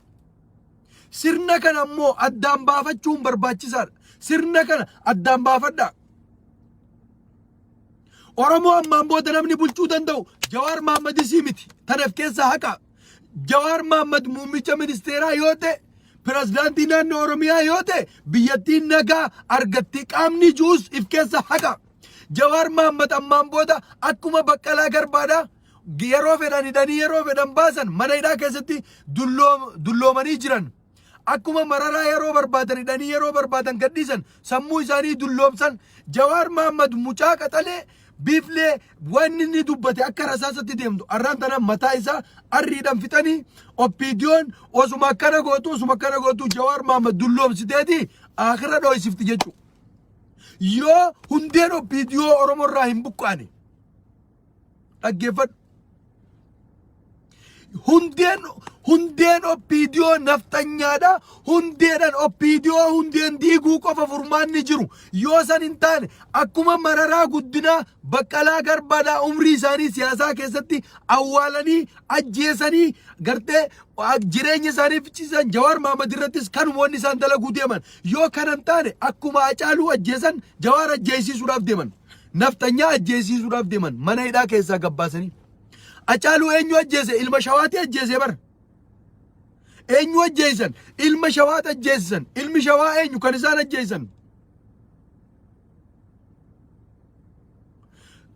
Speaker 1: Sirna kana ammoo addaan baafachuun barbaachisaadha. Sirna kana addaan baafadhaa. Oromoo ammaan booda namni bulchuu danda'u Jawaar Mahammadisii miti. Tanaaf keessaa haqa. Jawaar Mahammad muummicha ministeeraa yoo ta'e, pirezidaantii naannoo Oromiyaa yoo ta'e, biyyattiin nagaa argatti qaamni juus if keessa haqa. Jawaar Mahaammad ammaan booda akkuma Baqqalaa Garbaadhaa yeroo fedhan hidhanii yeroo fedhan baasan mana hidhaa keessatti dulloomanii jiran. Akkuma Mararaa yeroo barbaadan hidhanii yeroo barbaadan gadhiisan sammuu isaanii dulloomsan Jawaar Mahaammad mucaa qaxalee biiflee wanni inni dubbate akka rasaasatti deemtu arraan tana mataa isaa arriidhaan fixanii OPDOn osuma akkana gootu osuma akkana gootu Jawaar Mahaammad dulloomsiteeti akira dhooysifti jechuudha. Yoo hundeen OPDO Oromoo irraa hin buqqaane dhaggeeffadhu. Hundeen hundeen OPDO nafxanyaadha. Hundeedhaan OPDO hundeen diiguu qofa furmaanni jiru. Yoo san hin taane akkuma Mararaa Guddinaa Baqqalaa Garbaadhaa umrii isaanii siyaasaa keessatti awwaalanii ajjeesanii gartee jireenya isaanii ficciisan Jawaar Mahaammad irrattis kanuma wanni isaan dalaguu deeman. Yoo kana hin taane akkuma Hacaaluu ajjeesan Jawaar ajjeesiisuudhaaf deeman. Nafxanyaa ajjeesiisuudhaaf deeman mana hidhaa keessaa gabbaasanii. Hacaaluu eenyu ajjeese? Ilma Shawaati ajjeese bara. Eenyu ajjeesan? Ilma Shawaati ajjeesisan. Ilmi Shawaa eenyu kan isaan ajjeesan?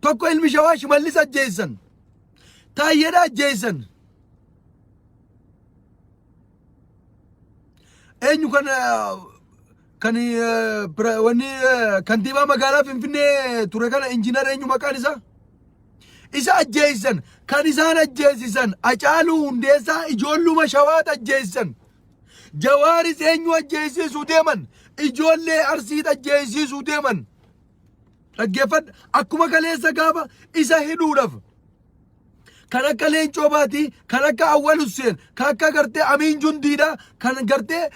Speaker 1: Tokko ilmi Shawaa Shimallis ajjeesan. Taayyeedha ajjeesan. Eenyu kan kan wanni kantiibaa magaalaa Finfinnee ture kana injiinar eenyu maqaan isaa? Isa ajjeesisan kan isaan ajjeesisan Hacaaluu Hundeessaa ijoolluma Shawaat ajjeesisan. Jawaaris eenyu ajjeesisuu deeman? Ijoollee Arsiit ajjeesisuu deeman. Dhaggeeffadha. Akkuma kaleessa gaafa isa hidhuudhaaf kan akka Leencoo Baatii, kan akka Awwal Husseen, kan akka gartee Amiin Jundiidha, kan gartee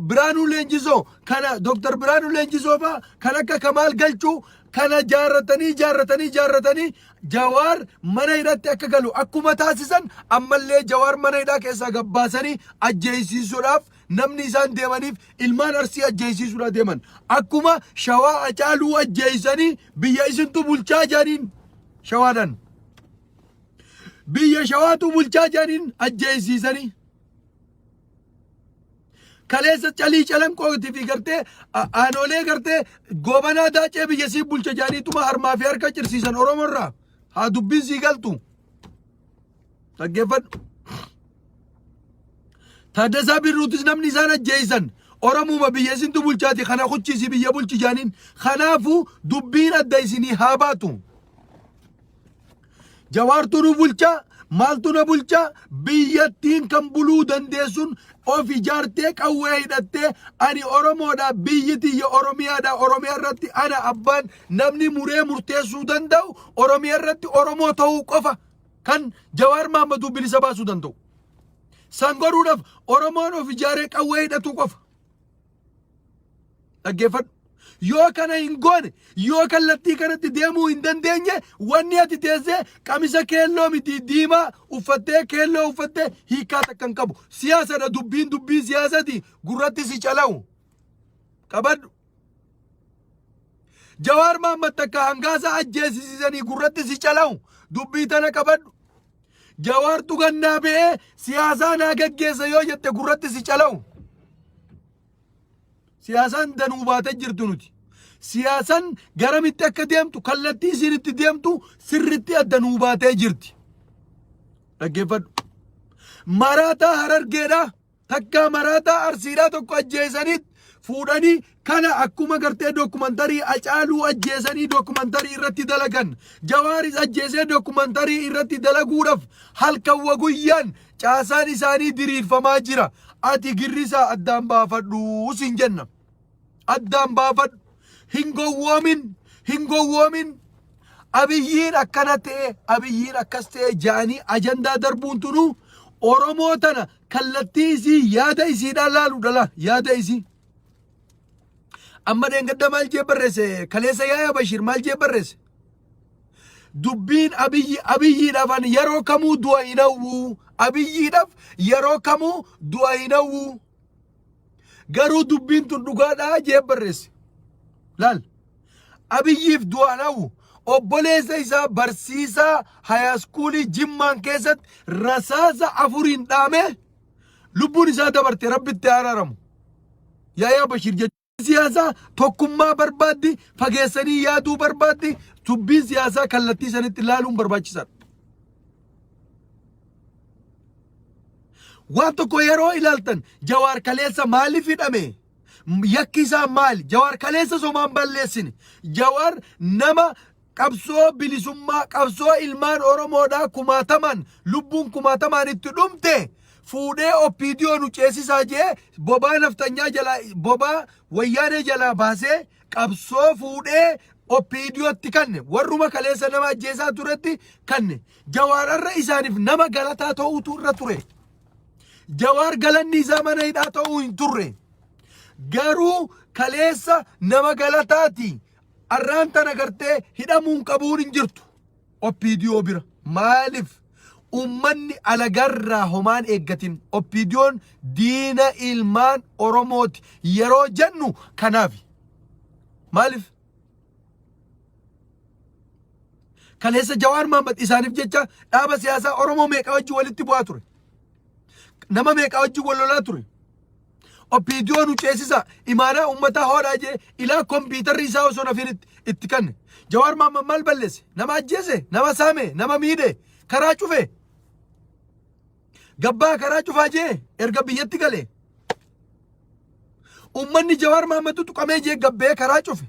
Speaker 1: Biraanuu Leenjisoo, kana Dr. Biraanuu Leenjisoo fa'aa, kan akka Kamaal Galchuu, kana jaarratanii jaarratanii jaarratanii Jawaar mana hidhatti akka galu akkuma taasisan ammallee Jawaar mana hidhaa keessaa gabbaasanii ajjeesiisuudhaaf namni isaan deemaniif ilmaan Arsii ajjeesiisuudhaaf deeman. Akkuma Shawaa Hacaaluu ajjeesanii biyya isintu bulchaa jedhaniin Shawaadhaan. Biyya Shawaatu bulchaa jedhaniin ajjeesiisanii. Kaleessa calii calanqootii fi gartee aanolee gartee goobanaa daacee biyya sii bulcha jedhaniituma harmaa fi harka cirsiisan Oromoo irraa. Haa dubbiin sii galtu. Dhaggeeffadhu. Taaddasaa Birruutis namni isaan ajjeesan Oromuma biyya isintu bulchaati kana kuchiisi biyya bulchi jedhaniin. Kanaafuu dubbiin adda isinii haa baatu. Jawaartu nu bulcha, maaltu na bulcha, biyyattiin kan buluu dandeessun of ijaartee qawwee hidhattee ani Oromoodha biyyi tiyya Oromiyaadha Oromiyaa irratti ana abbaan namni muree murteessuu danda'u Oromiyaa irratti Oromoo ta'uu qofa kan Jawaar Mahammaduu bilisa baasuu danda'u. San godhuudhaaf Oromoon of ijaaree qawwee hidhatuu qofa. Dhaggeeffadhu. Yoo kana hin goone, yoo kallattii kanatti deemuu hin dandeenye, wanni ati teessee qamisa keelloo miti diimaa uffattee keelloo uffattee hiikkaa takka hin qabu. Siyaasadha dubbiin dubbii siyaasati gurratti si calawu. Qabadhu. Jawaar Mahammad takka hangaasa ajjeesisiisanii gurratti si calawu dubbii tana qabadhu. Jawaartu gannaa ba'ee siyaasaa naa gaggeessa yoo jette gurratti si calawu. Siyaasaan danuu baatee jirtu nuti. Siyaasaan garamitti akka deemtu kallattii isiin itti deemtu sirritti adda nuu baatee jirti. Dhaggeeffadhu. Maraataa Harargeedhaa takkaa maraataa Arsiidhaa tokko ajjeesaniit fuudhanii kana akkuma gartee dookumantarii Hacaaluu ajjeesanii dookumantarii irratti dalagan Jawaaris ajjeesee dookumantarii irratti dalaguudhaaf halkan wa guyyaan caasaan isaanii diriirfamaa jira. Ati girrisaa addaan baafadhu siin jenna. Addaan baafadhu. Hin gowwoomin. Hin gowwoomin. Abiyyiin akkana ta'e, abiyyiin akkas ta'e ja'anii ajandaa darbuun tunuu Oromoo tana kallattii isii yaada isiidhaan laalu dhala yaada isii. Amma dheengadda maal jee barreesse kaleessa Yaaya Bashiir maal jee barreesse? Dubbiin Abiyyi Abiyyiidhaaf ani yeroo kamuu du'a hin hawwu. Abiyyiidhaaf yeroo kamuu du'a hin hawwu. Garuu dubbiin tun dhugaadhaa jee barreesse. Laal. Abiyyiif du'a hin hawwu. Obboleessa isaa barsiisaa hayaaskuulii Jimmaan keessatti rasaasa afuriin dhaame lubbuun isaa dabarte rabbitti haa araaramu. Yaayaa Bashiir jechuudha. siyaasaa tokkummaa barbaaddi, fageessanii yaaduu barbaaddi. Dubbiin siyaasaa kallattii sanitti ilaaluun barbaachisaadha. Waan tokko yeroo ilaaltan Jawaar kaleessa maaliif hidhame? Yakki isaa maali? Jawaar kaleessa somaan balleessine. Jawaar nama qabsoo bilisummaa, qabsoo ilmaan Oromoodhaa kumaatamaan lubbuun kumaatamaan itti dhumte fuudhee OPDO nu ceesisaa jee bobaa naftanyaa jalaa bobaa wayyaanee jalaa baasee qabsoo fuudhee OPDOtti kanne warruma kaleessa nama ajjeesaa turetti kanne Jawaar irra isaaniif nama galataa ta'uutu irra ture. Jawaar galanni isaa mana hidhaa ta'uu hin turre. Garuu kaleessa nama galataati. Arraan tana gartee hidhamuun qabuun hin jirtu. OPDO bira. Maaliif? Ummanni alagarraa homaan eeggatin. OPDOn diina ilmaan Oromooti. Yeroo jennu kanaafi. Maaliif? Kaleessa Jawaar Mahaammad isaaniif jecha dhaaba siyaasaa Oromoo meeqa wajjin walitti bu'aa ture. Nama meeqa wajjin wal lolaa ture. OPDO nu ceesisa imaanaa uummataa hoodhaa jee ilaa kompiitarri isaa osoo nafin itti kanne. Jawaar Mahaammad maal balleesse? Nama ajjeese? Nama saame? Nama miidhe? Karaa cufe? Gabbaa karaa cufaa jee erga biyyatti gale. Uummanni Jawaar Mahammadtu tuqamee jee gabbee karaa cufe.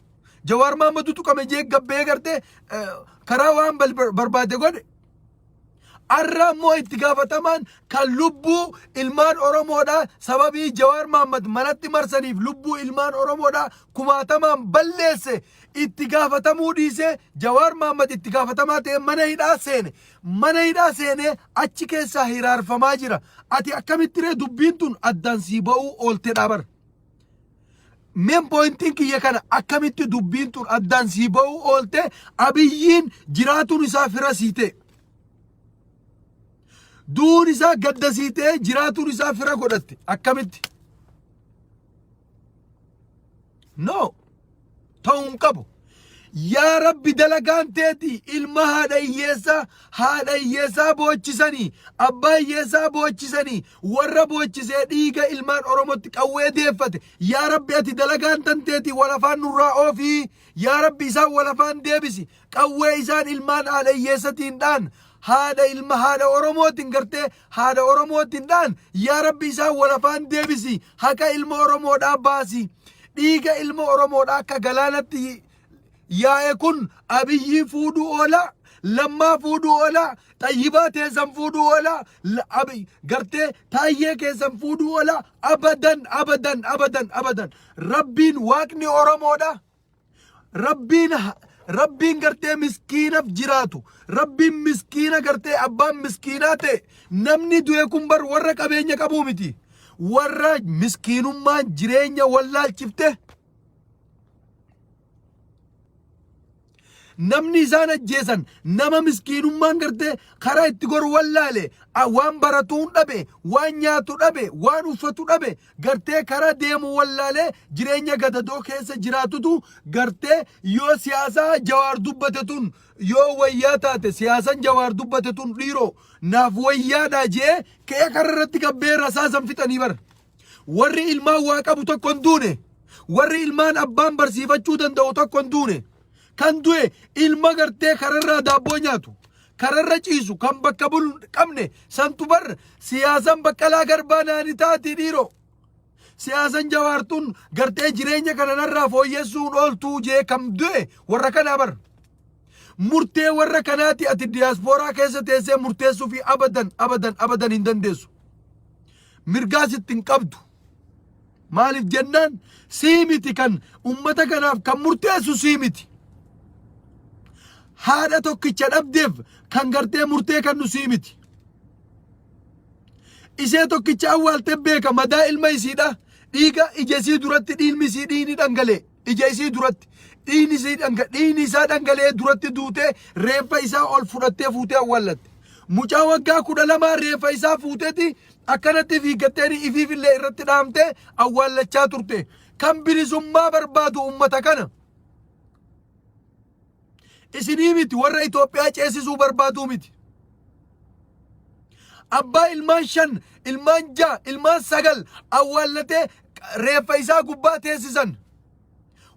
Speaker 1: Jawaar Mahammadtu tuqame jee gabbee gartee karaa waan barbaade godhe. Arra immoo itti gaafatamaan kan lubbuu ilmaan Oromoodhaa sababii Jawaar Mahammad manatti marsaniif lubbuu ilmaan Oromoodhaa kumaatamaan balleesse itti gaafatamuu dhiisee Jawaar Mahammad itti gaafatamaa ta'ee mana hidhaa seene. Mana hidhaa seenee achi keessaa hiraarfamaa jira. Ati akkamitti ree dubbiin tun addaan sii ba'uu ooltedha bar. Meen pooyintiin kiyya kana akkamitti dubbiin tun addaan sii ba'uu oolte Abiyyiin jiraatuun isaa fira sii ta'e. Du'uun isaa gadda sii ta'e jiraatuun isaa fira godhatte akkamitti? No. Ta'uu hin qabu. Yaa Rabbi dalagaan teeti ilma haadha hiyyeessaa haadha hiyyeessaa boochisanii abbaa hiyyeessaa boochisanii warra boochisee dhiiga ilmaan Oromootti qawwee deeffate yaa Rabbi ati dalagaan tan teeti wal afaan nurraa oofii yaa Rabbi isaan wal afaan deebisi qawwee isaan ilmaan haadha hiyyeessatiin dhaan haadha ilma haadha Oromootiin gartee haadha Oromootiin dhaan yaa Rabbi isaan wal afaan deebisi haqa ilma Oromoodhaa baasi dhiiga ilma Oromoodhaa akka galaanatti yaa'e kun Abiyyii fuudhuu oola Lammaa fuudhuu oola Xayyibaa teessan fuudhuu oola Abiy gartee Taayyee keessan fuudhuu oola abadan abadan abadan abadan Rabbiin waaqni Oromoodha Rabbiin Rabbiin gartee miskiinaf jiraatu Rabbiin miskiina gartee abbaan miskiinaa ta'e namni du'e kun bar warra qabeenya qabuu miti warra miskiinummaan jireenya wallaalchifte Namni isaan ajjeesan nama miskiinummaan gartee karaa itti goru wallaale waan baratuun dhabe waan nyaatu dhabe waan uffatu dhabe gartee karaa deemu wallaalee jireenya gadadoo keessa jiraatutu gartee yoo siyaasaa Jawaar dubbate tun yoo wayyaa taate siyaasan Jawaar dubbate tun dhiiroo naaf wayyaadha jee ka'ee karaa irratti gabbee rasaasan fixanii bara. Warri ilmaan waa qabu tokko hin duune. Warri ilmaan abbaan barsiifachuu danda'u tokko hin duune. Kan du'e ilma gartee kararraa daabboo nyaatu, kararra ciisu, kan bakka bulu hin qabne santu bar siyaasan Baqqalaa Garbaa naani taati dhiiroo. Siyaasan Jawaartuun gartee jireenya kana narraa fooyyessuun ooltuu jee kan du'e warra kanaa bar. Murtee warra kanaati ati diyaaspooraa keessa teessee murteessuu fi abadan abadan abadan hin dandeessu. Mirgaas itti hin qabdu. Maaliif jennaan sii miti kan ummata kanaaf kan murteessu sii miti. Haadha tokkicha dhabdeef kan gartee murtee kannu sii miti. Ishee tokkicha awwaalte beeka madaa ilma isiidha. Dhiiga ija isii duratti dhiilmi isii dhiigni dhangalee ija isii duratti dhiigni isii dhanga dhiigni isaa dhangalee duratti duutee reeffa isaa ol fudhattee fuutee awwaallatte. Mucaa waggaa 12 reeffa isaa fuuteeti akkanatti fiiggatteeni ifiifillee irratti dhaamtee awwaallachaa turte. Kan bilisummaa barbaadu ummata kana. Isinii miti warra Itoophiyaa ceesisuu barbaaduu miti. Abbaa ilmaan shan, ilmaan ja'a, ilmaan sagal awwaallatee reeffa isaa gubbaa teessisan.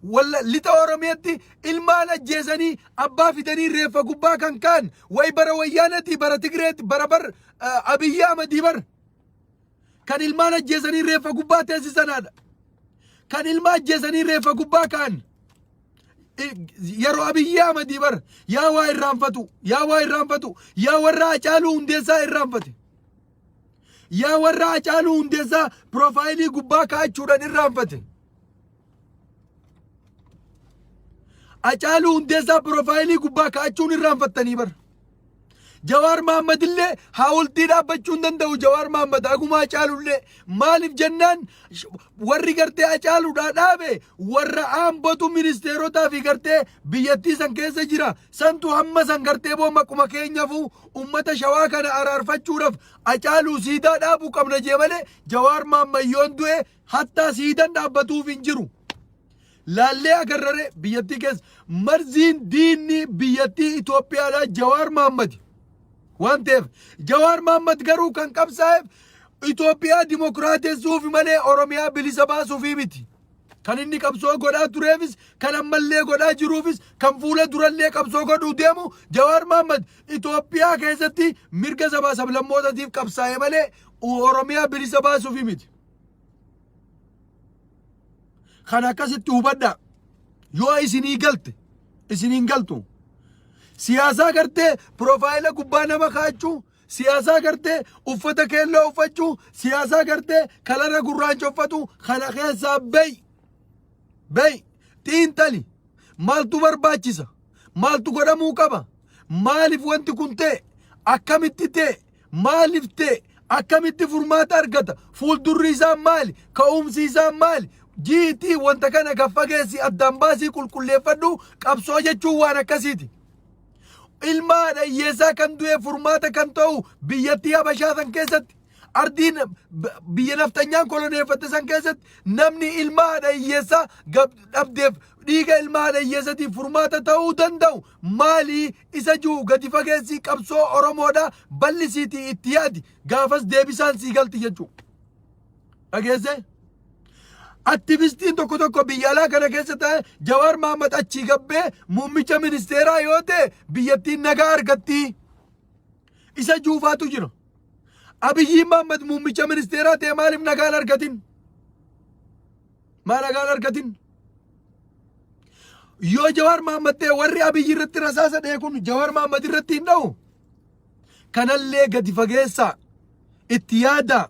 Speaker 1: Walla lixa Oromiyaatti ilmaan ajjeesanii abbaa fidanii reeffa gubbaa kan kaan way bara wayyaanatii bara Tigreetti bara bar Abiyyi Ahmadii bar kan ilmaan ajjeesanii reeffa gubbaa teessisanaadha. Kan ilma ajjeesanii reeffa gubbaa kaan yeroo Abiyyi Ahmadii bar yaa waa irraanfatu yaa waa irraanfatu yaa warra Hacaaluu Hundeessaa irraanfate. Yaa warra Hacaaluu Hundeessaa piroofaayilii gubbaa kaa'achuudhaan irraanfate. Hacaaluu Hundeessaa piroofaayilii gubbaa kaa'achuun irraanfattanii bara. Jawaar Mahaammad illee haawultii dhaabbachuu hin danda'u Jawaar Mahaammad haguma Hacaaluu illee maaliif jennaan warri gartee Hacaaluudhaa dhaabe warra aambotu ministeerotaa fi gartee biyyattii san keessa jira santu hamma san gartee boo maquma keenyafuu ummata shawaa kana araarfachuudhaaf Hacaaluu siidaa dhaabuu qabna jee malee Jawaar Mahaammad yoon du'e Hattaa siidan dhaabbatuuf hin jiru. Laallee agarrare biyyattii keessa marziin diinni biyyattii Itoophiyaadhaa Jawaar Mahaammad. Waan ta'eef Jawaar Mahaammad garuu kan qabsaa'eef Itoophiyaa dimokiraatessuuf malee Oromiyaa bilisa baasuufii miti. Kan inni qabsoo godhaa tureefis kan ammallee godhaa jiruufis kan fuula durallee qabsoo godhuu deemu Jawaar Mahaammad Itoophiyaa keessatti mirga sabaa sablammootatiif qabsaa'e malee Oromiyaa bilisa baasuufii miti. Kan akkasitti hubadhaa. Yoo isinii galte isiniin galtu. Siyaasaa gartee piroofaayila gubbaa nama kaa'achuu, siyaasaa gartee uffata keelloo uffachuu, siyaasaa gartee kalara gurraacha uffatu kana keessaa ba'i. Ba'i. Xiinxali. Maaltu barbaachisa? Maaltu godhamuu qaba? Maaliif wanti kun ta'e? Akkamitti ta'e? Maaliif ta'e? Akkamitti furmaata argata? Fuuldurri isaa maali? Ka'umsi isaa maali? Jiitii wanta kana gad fageessi addaan baasii qulqulleeffadhu qabsoo jechuun waan akkasiiti. Ilma haadha hiyyeessaa kan du'e furmaata kan ta'u biyyattii Habashaa san keessatti ardiin biyya nafxanyaan koloneeffatte san keessatti namni ilma haadha hiyyeessaa dhabdeef dhiiga ilma haadha hiyyeessatiif furmaata ta'uu danda'u maali isa jiru gadi fageessii qabsoo Oromoodha bal'isiitii itti yaadi gaafas deebisaan sii galti jechuudha. Dhageessee? Aktivistiin tokko tokko biyya alaa kana keessa taa'e Jawaar Mahaammad achii gabbee muummicha ministeeraa yoo ta'e biyyattiin nagaa argatti. Isa juufaatu jira. Abiyyiin Mahaammad muummicha ministeeraa ta'e maaliif nagaan argatin? Maa nagaan argatin? Yoo Jawaar Mahaammad ta'e warri Abiyyi irratti rasaasa dha'e kun Jawaar Mahaammad irratti hin dha'u. Kanallee gadi fageessaa itti yaadaa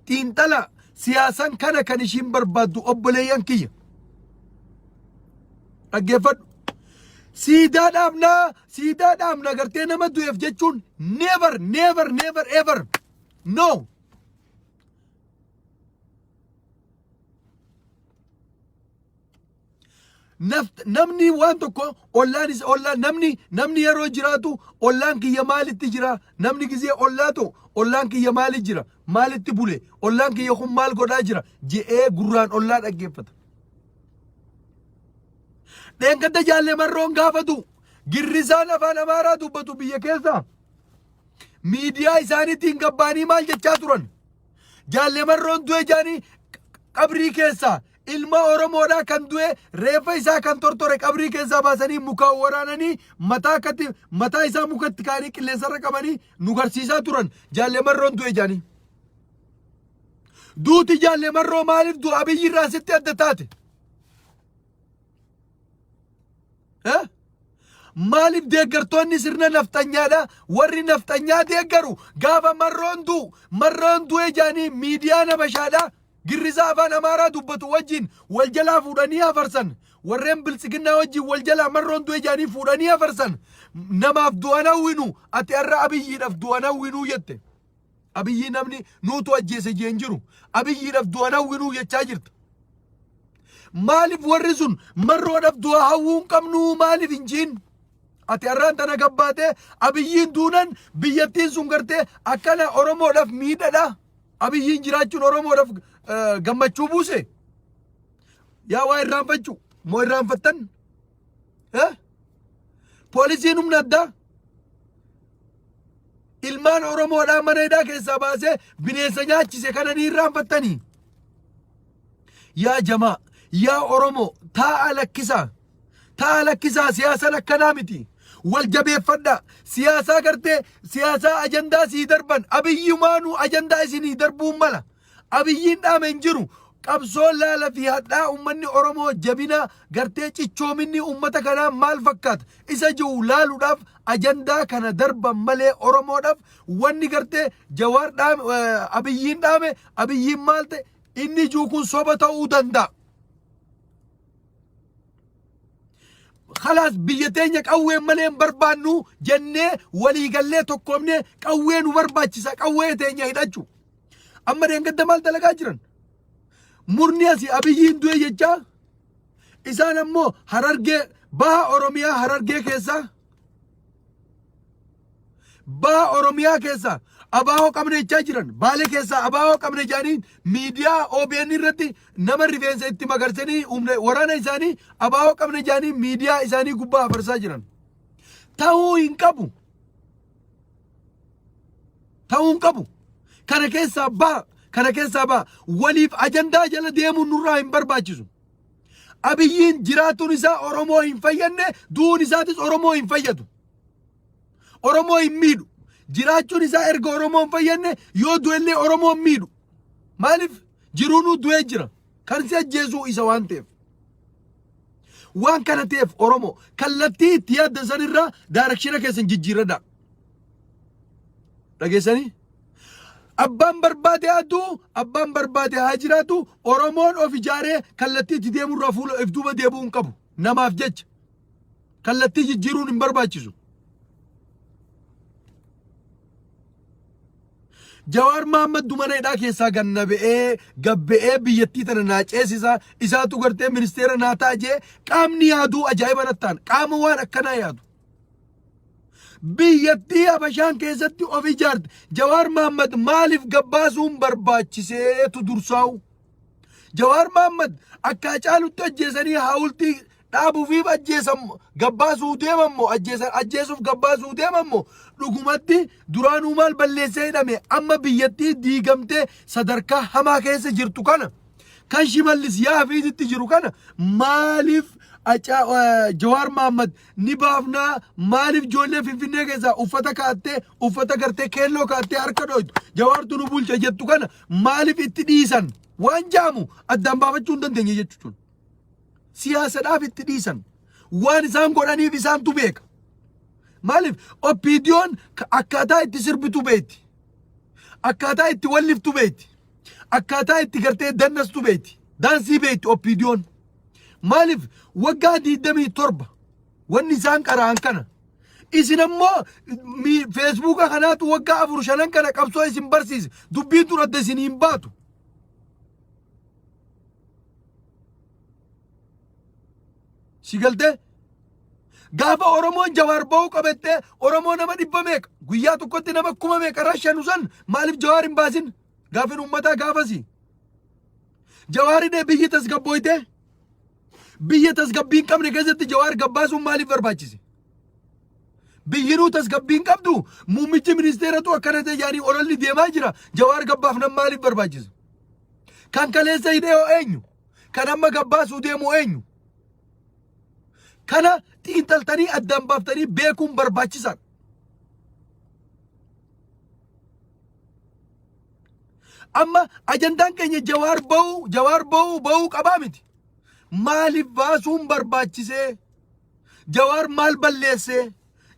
Speaker 1: xiinxala siyaasan kana kan ishiin barbaaddu obboleeyyan kiyya. Dhaggeeffadhu. Siidaa dhaabnaa siidaa dhaabna gartee nama du'eef jechuun never never never ever no. Namni waan tokko ollaan isa ollaan namni namni yeroo jiraatu ollaan kiyya maalitti jira namni gizee ollaa ta'u ollaan kiyya maali jira maalitti bule ollaan kiyya kun maal godhaa jira je'ee gurraan ollaa dhaggeeffata. Dheengadda jaalle marroon gaafatu girrisaan afaan amaaraa dubbatu biyya keessa miidiyaa isaaniitiin gabbaanii maal jechaa turan. Jaalle Marroon du'e jaanii qabrii keessaa ilma Oromoodhaa kan du'e reeffa isaa kan tortore qabrii keessaa baasanii mukaan waraananii mataa akkatti mataa isaa mukatti kaa'anii qilleensarra qabanii nu garsiisaa turan Jaalle Marroon du'e jaanii. Duuti Jaalle Marroo maaliif du'a Abiyyi irraa sitti adda taate? Eh? Maaliif deeggartoonni sirna nafxanyaadha warri nafxanyaa deeggaru gaafa marroon du'u marroon du'e jaanii miidiyaa nabashaadha girrisaa afaan amaaraa dubbatu wajjin wal jalaa fuudhanii hafarsan warreen biltsiginnaa wajjin wal jalaa marroon du'e jaanii fuudhanii hafarsan namaaf du'an hawwinu ati har'a abiyyiidhaaf du'an hawwinuu jette abiyyii namni nuutu ajjeese jeen jiru abiyyiidhaaf du'an hawwinuu jechaa jirta Maaliif warri sun marroodhaaf du'a hawwuu hin qabnu maaliif hin jiin? Ati har'aan tana gabbaatee abiyyiin duunan biyyattiin sun gartee akkana Oromoodhaaf miidhadha. Abiyyiin jiraachuun Oromoodhaaf gammachuu buuse. Yaa waa irraanfachuu moo irraanfattan? Eh? Poolisiin humna addaa ilmaan Oromoodhaa mana hidhaa keessaa baasee bineensa nyaachise kana ni irraanfattanii? Yaa jamaa, Yaa Oromoo taa'a lakkisaa. Taa'a lakkisaa siyaasaan akkanaa miti. Wal jabeeffadhaa. Siyaasaa gartee siyaasaa ajandaa sii darban abiyyumaanuu ajandaa isinii darbuun mala. Abiyyiin dhaame hin jiru. Qabsoon laala fi hadhaa uummanni Oromoo jabina gartee cichoominni uummata kanaa maal fakkaata isa jiru laaluudhaaf ajandaa kana darban malee Oromoodhaaf wanni gartee Jawaar dhaame Abiyyiin dhaame Abiyyiin maal ta'e inni jiru kun soba ta'uu danda'a. Khalaas biyya teenya qawween malee hin barbaannu jennee waliigallee tokkoomnee qawwee nu barbaachisa qawwee teenya hidhachu. Amma deengadda maal dalagaa jiran? Murni asii Abiyyiin du'e jechaa isaan ammoo Harargee baha Oromiyaa Harargee keessaa baha Oromiyaa keessaa abaa'oo qabna jechaa jiran Baalee keessaa abaa'oo qabna jedhanii miidiyaa OBN irratti nama rifeensa itti magarsanii humna waraana isaanii abaa'oo qabna jedhanii miidiyaa isaanii gubbaa afarsaa jiran. Ta'uu hin qabu. Ta'uu hin qabu. Kana keessaa baha. Kana keessaa baha. Waliif ajandaa jala deemuun nurraa hin barbaachisu. Abiyyiin jiraatuun isaa Oromoo hin fayyadne du'uun isaatis Oromoo hin fayyadu. Oromoo hin miidhu. Jiraachuun isaa erga Oromoo hin fayyadne yoo du'ellee Oromoo hin miidhu. Maaliif jiruunuu du'ee jira. Kan si ajjeesuu isa waan ta'eef. Waan kana ta'eef Oromoo kallattii itti yaaddan sanirraa daarekshina keessan jijjiirradhaa. Dhageessanii? Abbaan barbaade haa du'u, abbaan barbaade haa jiraatu, Oromoon of ijaaree kallattii itti deemurraa fuula if duuba deebi'uu hin qabu. Namaaf jecha. Kallattii jijjiiruun hin barbaachisu. Jawaar Mahaammad mana hidhaa keessaa ganna ba'ee gabbe'ee biyyattii tana naa ceesisa isaatu gartee ministeera naa ta'a jee qaamni yaaduu ajaa'iba nattaan qaama waan akkanaa yaadu. Biyyattii Habashaan keessatti of ijaarte Jawaar Mahaammad maaliif gabbaasuun barbaachiseetu dursaa'u? Jawaar Mahaammad akka Hacaalutti ajjeesanii haawultii dhaabuufiif ajjeesan gabbaasuu deeman moo ajjeesan ajjeesuuf gabbaasuu deeman moo dhugumatti duraanuu maal balleessee hidhame amma biyyattii diigamtee sadarkaa hamaa keessa jirtu kana kan Shimallis yaafiititti jiru kana maaliif Jawaar Mahaammad ni baafnaa maaliif ijoollee Finfinnee keessaa uffata kaa'attee uffata gartee keelloo kaa'attee harka dhooytu Jawaartu nu bulcha jettu kana maaliif itti dhiisan waan jaamu addaan baafachuu hin dandeenye jechuudha. Siyaasadhaaf itti dhiisan waan isaan godhaniif isaantu beeka. Maaliif OPDOn akkaataa itti sirbitu beekti. Akkaataa itti walliftu beekti. Akkaataa itti gartee dannastu beekti. Daansii beekti OPDOn. Maaliif waggaa 27 wanni isaan qara'an kana. Isin ammoo feesbuuka kanaatu waggaa afur shanan kana qabsoo isin barsiise. Dubbiin tun adda isin hin baatu. Si galtee? Gaafa Oromoon Jawaar ba'uu qabattee Oromoo nama dhibba meeqa guyyaa tokkotti nama kuma meeqa rashanu san maaliif Jawaar hin baasin? Gaafin uummataa gaafasi. Jawaar hidhee biyyi tasgabbooytee biyya tasgabbii hin qabne keessatti Jawaar gabbaasuun maaliif barbaachise? Biyyinuu tasgabbii hin qabdu muummichi ministeeratu akkana ta'e jedhanii ololli deemaa jira. Jawaar gabbaafnan maaliif barbaachise? Kan kaleessa hidhee hoo eenyu? Kan amma gabbaasuu deemu eenyu? Kana xiinxaltanii addaan baaftanii beekuun barbaachisaadha. Amma ajandaan keenya Jawaar ba'uu, Jawaar ba'uu, ba'uu qabaa miti. Maaliif baasuun barbaachisee? Jawaar maal balleessee?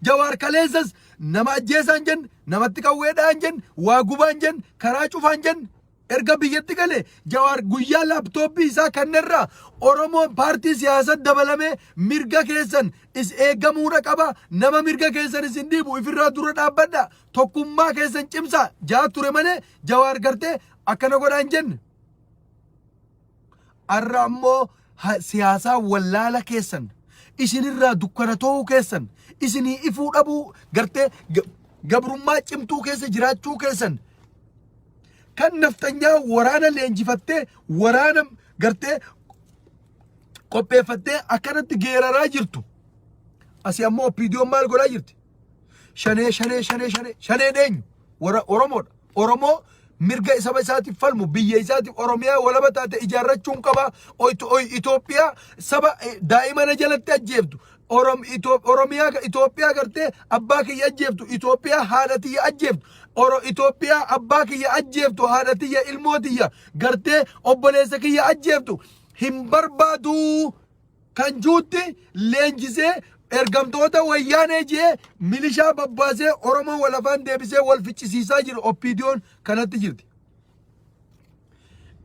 Speaker 1: Jawaar kaleessas nama ajjeesaan jenne, namatti qawweedhaan jenne, waa gubaan jenne, karaa cufaan jenne. Erga biyyatti gale Jawaar guyyaa laaptooppii isaa kannarraa Oromoon paartii siyaasaa dabalamee mirga keessan is eegamuudha qaba. Nama mirga keessan isin dhiibu ifirraa dura dhaabbadha. Tokkummaa keessan cimsaa jaa ture malee Jawaar gartee akkana godhaa hin jenne. Arra ammoo siyaasaa wallaala keessan isinirraa dukkana ta'uu keessan isinii ifuu dhabuu gartee gabrummaa cimtuu keessa jiraachuu keessan kan nafxanyaa waraana leenjifattee waraana gartee qopheeffattee akkanatti geeraraa jirtu. Asii ammoo OPDOn maal godhaa jirti? Shanee shanee shanee shanee shaneen eenyu? Warra Oromoodha. Oromoo Mirga saba isaatiif falmu, biyya isaatiif Oromiyaa walaba taate ijaarrachuun qaba. Itoophiyaa saba daa'ima na jalatti ajjeeftu. Oromiyaa Itoophiyaa gartee abbaa kiyya ajjeeftu, Itoophiyaa haadha tiyya ajjeeftu, Itoophiyaa abbaa kiyya ajjeeftu, haadha tiyya, ilmoo tiyya, gartee obboleessa kiyya ajjeeftu hin barbaadu kan juutti leenjisee ergamtoota wayyaanee jee milishaa babbaasee Oromoo wal afaan deebisee wal ficcisiisaa jiru OPDOn kanatti jirti.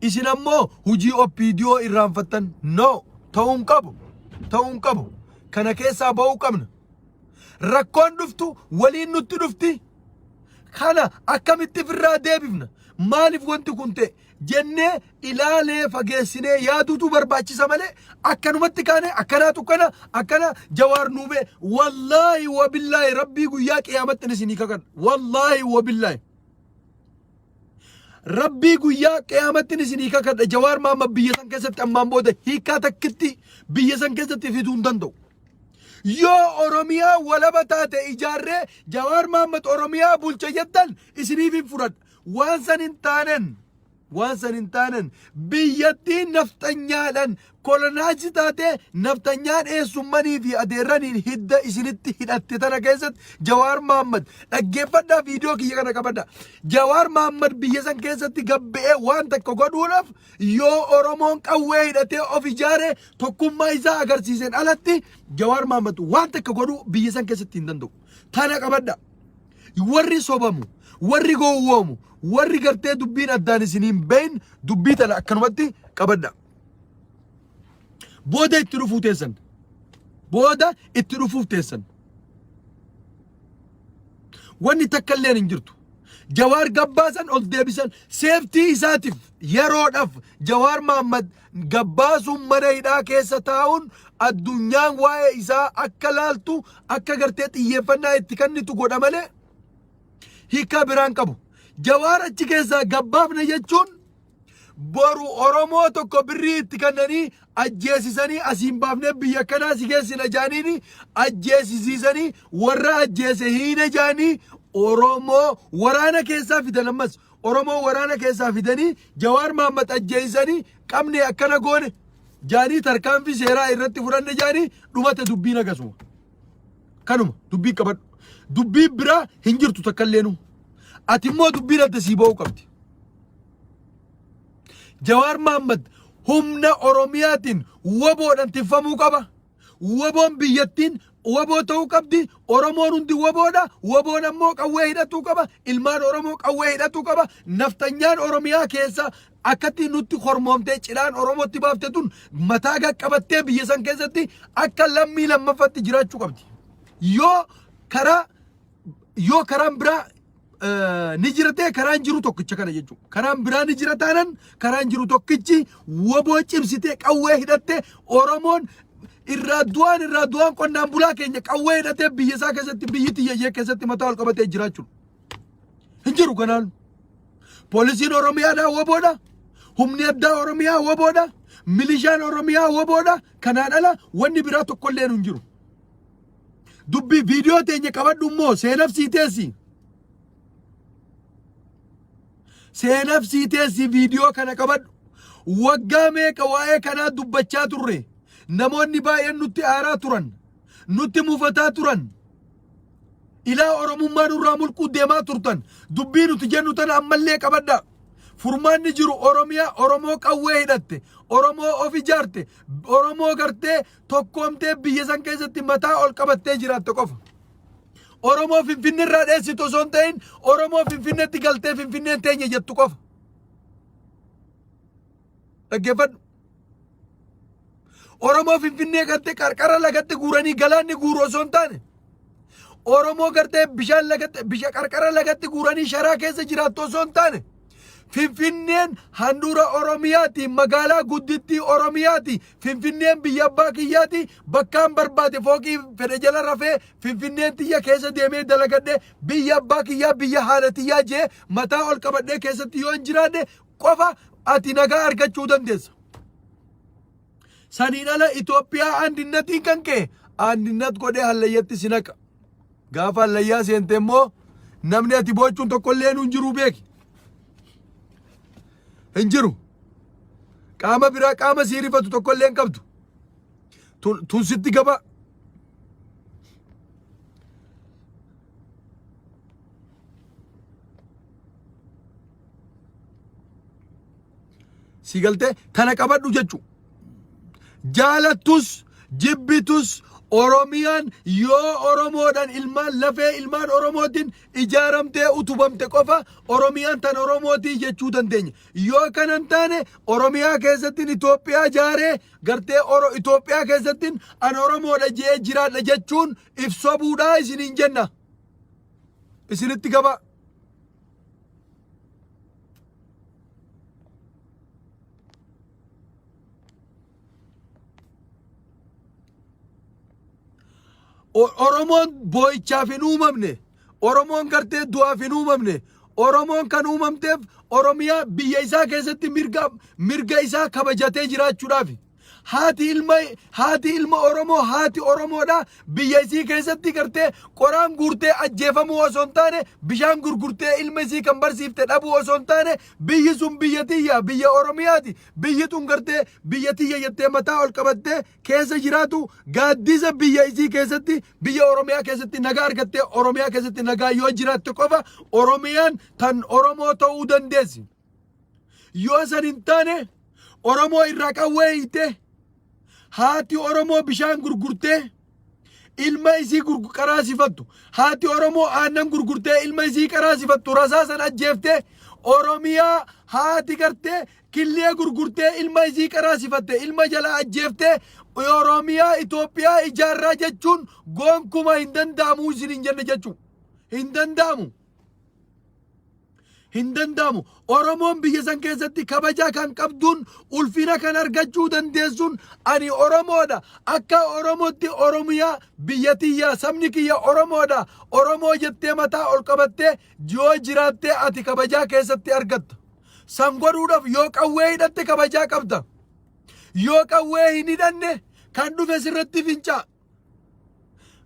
Speaker 1: Isin ammoo hujii OPDO irraanfattan. No, ta'uu hin qabu. Ta'uu hin qabu. Kana keessaa ba'uu qabna. Rakkoon dhuftu waliin nutti dhufti. Kana akkamitti ofirraa deebifna? Maaliif wanti kun ta'e? Jennee ilaalee fageessinee yaaduutu barbaachisa malee akkanumatti kaane akkanaatu kana akkana Jawaar nuubee wallaahi wabillaahi rabbii guyyaa qiyaamatti isinii kakadha. Wallaahi wabillaahi. Rabbii guyyaa qiyaamatti isinii kakadha, Jawaar Mahammad biyya san keessatti ammaan booda hiikaa takkitti biyya san keessatti fiduu hin danda'u. Yoo Oromiyaa walaba taate ijaarree Jawaar Mahammad Oromiyaa bulcha jettan isiniif hin fudhadha. Waan san hin taanen, waan san hin taanen, biyyattiin nafxanyaadhaan colonize taate, nafxanyaan eessummanii fi adeerraniin hidda isinitti hidhatte tana keessatti Jawaar Mahammad, dhaggeeffadhaa, viidiyoo kiyya kana qabadha. Jawaar Mahammad biyya san keessatti gabbe'ee waan takka godhuudhaaf yoo Oromoon qawwee hidhatee of ijaare tokkummaa isaa agarsiiseen alatti Jawaar Mahammad waan takka godhuu biyya san keessatti hin danda'u. Tana qabadha. Warri sobamu, warri gowwoomu, warri gartee dubbiin addaan isiniin beyn, dubbii tana akkanumatti qabadha. Booda itti dhufuu teessan. Booda itti dhufuuf teessan. Wanni takka illeen hin jirtu. Jawaar gabbaasan ol deebisan safety isaatiif yeroodhaaf Jawaar Mahammad gabbaasuun mana hidhaa keessa taa'uun addunyaan waa'ee isaa akka laaltu, akka gartee xiyyeeffannaa itti kennitu godha malee hiikaa biraan qabu. Jawaar achi keessaa gabbaafne jechuun boru Oromoo tokko birrii itti kennanii ajjeesisanii asiin baafnee biyya kanaa si geessina jaaniini ajjeesisiisanii warra ajjeese hiina jaanii Oromoo waraana keessaa fidan, ammas Oromoo waraana keessaa fidanii Jawaar Mahammad ajjeesisanii qabne akkana goone jaanii tarkaanfii seeraa irratti fudhanne jaanii dhumate dubbiin akkasuma. Kanuma dubbii qabadhu. Dubbii biraa hin jirtu takka illeenuu. Ati immoo dubbiin adda sii ba'uu qabdi. Jawaar Mahammad humna Oromiyaatiin waboodhaan tiffamuu qaba. Waboon biyyattiin waboo ta'uu qabdi. Oromoon hundi waboodha. Waboon ammoo qawwee hidhatuu qaba. Ilmaan Oromoo qawwee hidhatuu qaba. Naftanyaan Oromiyaa keessa akkatti nutti hormoomtee cidhaan Oromootti baafte tun mataa qaqqabattee biyya san keessatti akka lammii lammaffaatti jiraachuu qabdi. Yoo karaan biraa ni jira ta'e, karaan jiru tokkicha kana jechuudha. Karaan biraa ni jira taanan, karaan jiru tokkichi waboo cimsitee qawwee hidhattee Oromoon irraa du'aan qonnaan bulaa keenya qawwee hidhatee biyya isaa keessatti biyyi tiyyayyee keessatti mataa ol qabatee jiraachuudha. Hin jiru kanaan. Poolisiin Oromiyaadhaa waboodha. Humni addaa Oromiyaa waboodha. Milishaan Oromiyaa waboodha. Kanaan ala wanni biraa tokkollee hin jiru. Dubbii viidiyoo teenya qabadhu immoo seenaf sii teessi. Seenaf sii teessi, viidiyoo kana qabadhu. Waggaa meeqa waa'ee kanaa dubbachaa turre. Namoonni baay'een nutti aaraa turan. Nutti mufataa turan. Ilaa Oromummaa nurraa mulquu deemaa turtan. Dubbii nuti jennu tana ammallee qabadha. Furmaanni jiru Oromiyaa Oromoo qawwee hidhatte, Oromoo of ijaarte, Oromoo gartee tokkoomtee biyya san keessatti mataa ol qabattee jiraatte qofa. Oromoo Finfinnee irraa dheessitu osoo hin ta'in Oromoo Finfinneetti galtee Finfinneen teenya jettu qofa. Dhaggeeffadhu. Oromoo Finfinnee gartee qarqara lagatti guuranii galaanni guuru osoo hin taane Oromoo gartee bishaan lagatti bisha qarqara lagatti guuranii sharaa keessa jiraattu osoo hin taane Finfinneen handhuura Oromiyaati, magaalaa guddittii Oromiyaati. Finfinneen biyya abbaa kiyyaati. Bakkaan barbaade fooqii fedhe jala rafee Finfinneen tiyya keessa deemee dalagadhe, biyya abbaa kiyyaa, biyya haadha tiyyaa jee mataa ol qabadhee keessatti yoo hin jiraanne qofa ati nagaa argachuu dandeessa. Saniin ala Itoophiyaa andinnattiin kan ka'e andinnat godhee hallayyatti si naqa. Gaafa hallayyaa seente immoo namni ati boochuun tokkollee hin jiru, beeki. Hin jiru. Qaama biraa qaama sii rifatu tokkollee hin qabdu. Tun sitti gabaa. Si galtee tana qabadhu jechuudha. Jaalattus jibbitus Oromiyaan yoo Oromoodhaan ilmaan lafee ilmaan Oromootiin ijaaramtee utubamte qofa Oromiyaan tan Oromootii jechuu dandeenya. Yoo kana hin taane Oromiyaa keessattiin Itoophiyaa ijaaree gartee Oro Itoophiyaa keessattiin an Oromoodha jee jiraadha jechuun if sobuudhaa isiniin jenna. Isinitti gabaa. Oromoon boo'ichaaf hin uumamne. Oromoon gartee du'aaf hin uumamne. Oromoon kan uumamteef Oromiyaa biyya isaa keessatti mirga isaa kabajatee jiraachuudhaaf. Haati ilma Oromoo haati Oromoodha biyya isii keessatti gartee qoraan guurtee ajjeefamuu osoo hin taane bishaan gurgurtee ilma isii kan barsiifte dhabuu osoo hin taane biyyi sun biyya tiyya biyya Oromiyaati biyyi tun gartee biyya tiyya jettee mataa ol qabattee keessa jiraatu gaaddisa biyya isii keessatti biyya Oromiyaa keessatti nagaa argattee Oromiyaa keessatti nagaa yoo jiraatte qofa Oromiyaan tan Oromoo ta'uu dandeessi. Yoo san hin taane Oromoo irraa qawwee hiite haati Oromoo bishaan gurgurtee ilma isii qaraasifattu haati Oromoo aannan gurgurtee ilma isii qaraasifattu rasaasan ajjeeftee Oromiyaa haati gartee killee gurgurtee ilma isii qaraasifatte ilma jala ajjeeftee Oromiyaa Itoophiyaa ijaarraa jechuun gonkuma hin danda'amu isin hin jenne jechuu hin danda'amu. Hin danda'amu. Oromoon biyya san keessatti kabaja kan qabduun ulfina kan argachuu dandeessuun ani Oromoodha. Akka Oromootti Oromiyaa biyya tiyya sabni kiyya Oromoodha. Oromoo jettee mataa ol qabattee yoo jiraattee ati kabajaa keessatti argatta. San godhuudhaaf yoo qawwee hidhatte kabajaa qabda. Yoo qawwee hin hidhanne kan dhufe sirratti fincaa.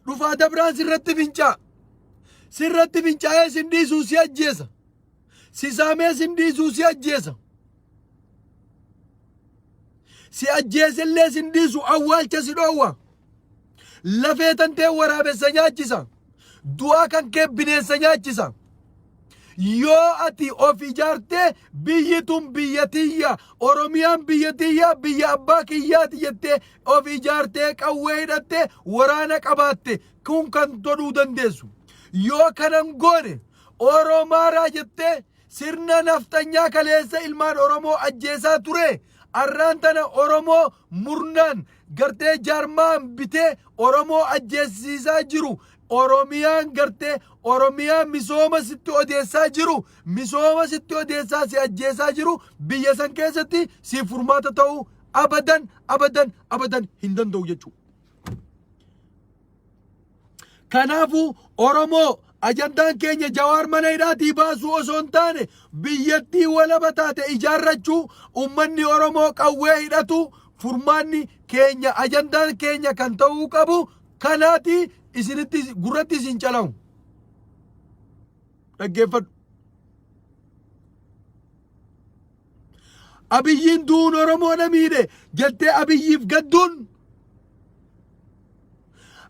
Speaker 1: Dhufaa dabraan sirratti fincaa. Sirratti fincaa'ee sin dhiisuu si ajjeesa. Si saamee sin dhiisuu si ajjeesa. Si ajjeesellee sin dhiisu awwaalcha si dhoowwa. Lafee tantee waraabessa nyaachisa. Du'aa kan kee bineensa nyaachisa. Yoo ati of ijaartee biyyi tun biyya tiyya, Oromiyaan biyya tiyya, biyya abbaa kiyyaati jettee of ijaartee qawwee hidhattee waraana qabaatte kun kan godhuu dandeessu. Yoo kanan goone Oromaaraa jettee sirna nafxanyaa kaleessa ilmaan Oromoo ajjeesaa ture arraan tana Oromoo murnaan gartee jaarmaan bitee Oromoo ajjeesiisaa jiru Oromiyaan gartee Oromiyaa misooma sitti odeessaa jiru misooma sitti odeessaa si ajjeesaa jiru biyya san keessatti siif furmaata ta'uu abadan abadan abadan hin danda'u jechuudha. Kanaafuu Oromoo ajandaan keenya Jawaar mana hidhaatii baasuu osoo hin taane biyyattii walaba taate ijaarrachuu uummanni Oromoo qawwee hidhatu furmaanni keenya ajandaan keenya kan ta'uu qabu kanaati isinitti gurratti isin calawu. Dhaggeeffadhu. Abiyyiin du'uun Oromoo na miidhe jettee Abiyyiif gadduun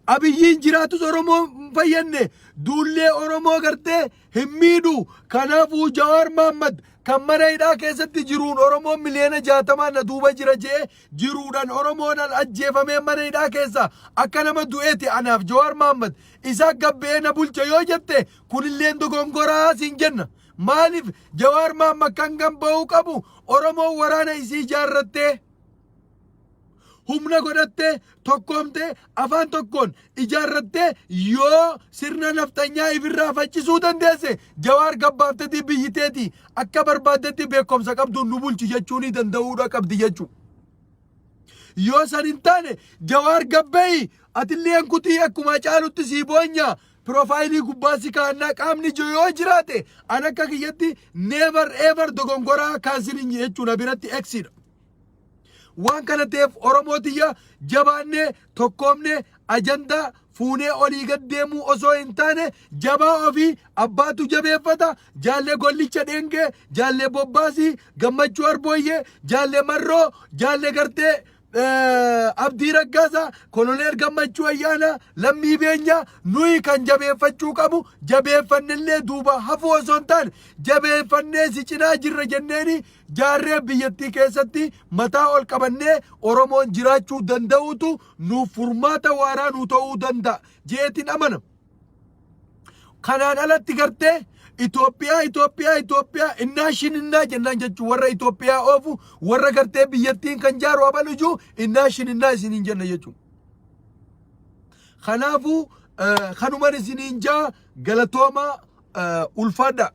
Speaker 1: Abiyyiin jiraatus Oromoo hin fayyadne duullee Oromoo gartee hin miidhu kanaafuu Jawaar Mahaammad kan mana hidhaa keessatti jiruun Oromoon miliyoona 60 na duuba jira jee jiruudhaan Oromoodhaan ajjeefamee mana hidhaa keessa akka nama du'eeti anaaf Jawaar Mahaammad isaa gabbe'ee na bulcha yoo jette kunilleen dogongoraa siin jenna. Maaliif Jawaar Mahaammad kan gan ba'uu qabu Oromoon waraana isii ijaarrattee humna godhattee tokkoomtee afaan tokkoon ijaarrattee yoo sirna nafxanyaa ifirraa faccisuu dandeesse Jawaar gabbaaftetii biyyi teeti akka barbaaddetti beekumsa qabduun nu bulchi jechuu ni danda'uudha qabdi jechuu. Yoo san hin taane Jawaar gabbeeyi atilleen kutii akkuma caalutti sii boonya Piroofaayilii gubbaa si kaa'annaa qaamni jiru yoo jiraate an akka kiyyatti never ever dogongoraa kaansilin jechuun na biratti eksiidha. Waan kana ta'eef Oromoo tiyya jabaannee tokkoomnee ajandaa fuunee olii gad deemuu osoo hin taane jabaa ofii abbaatu jabeeffata. Jaallee Gollicha Dheengee, Jaallee Bobbaasii, Gammachuu Arbooyyee, Jaallee Marroo, Jaallee gartee Abdii Raggaasaa, Koloneel Gammachuu Ayyaanaa, Lammii Beenyaa nuyi kan jabeeffachuu qabu jabeeffannellee duuba hafuu osoo hin taane jabeeffannee si cinaa jirra jenneeni jaarree biyyattii keessatti mataa ol qabannee Oromoon jiraachuu danda'uutu nuuf furmaata waaraa nu ta'uu danda'a jeetiin amana. Kanaan alatti gartee Itoophiyaa Itoophiyaa Itoophiyaa innaa shininnaa jennaan jechuun warra Itoophiyaa oofu warra gartee biyyattiin kan jaaru abalu jiru innaa shininnaa isiniin jenna jechuudha. Kanaafuu kanuman isiniin jaa galatoomaa ulfaadha.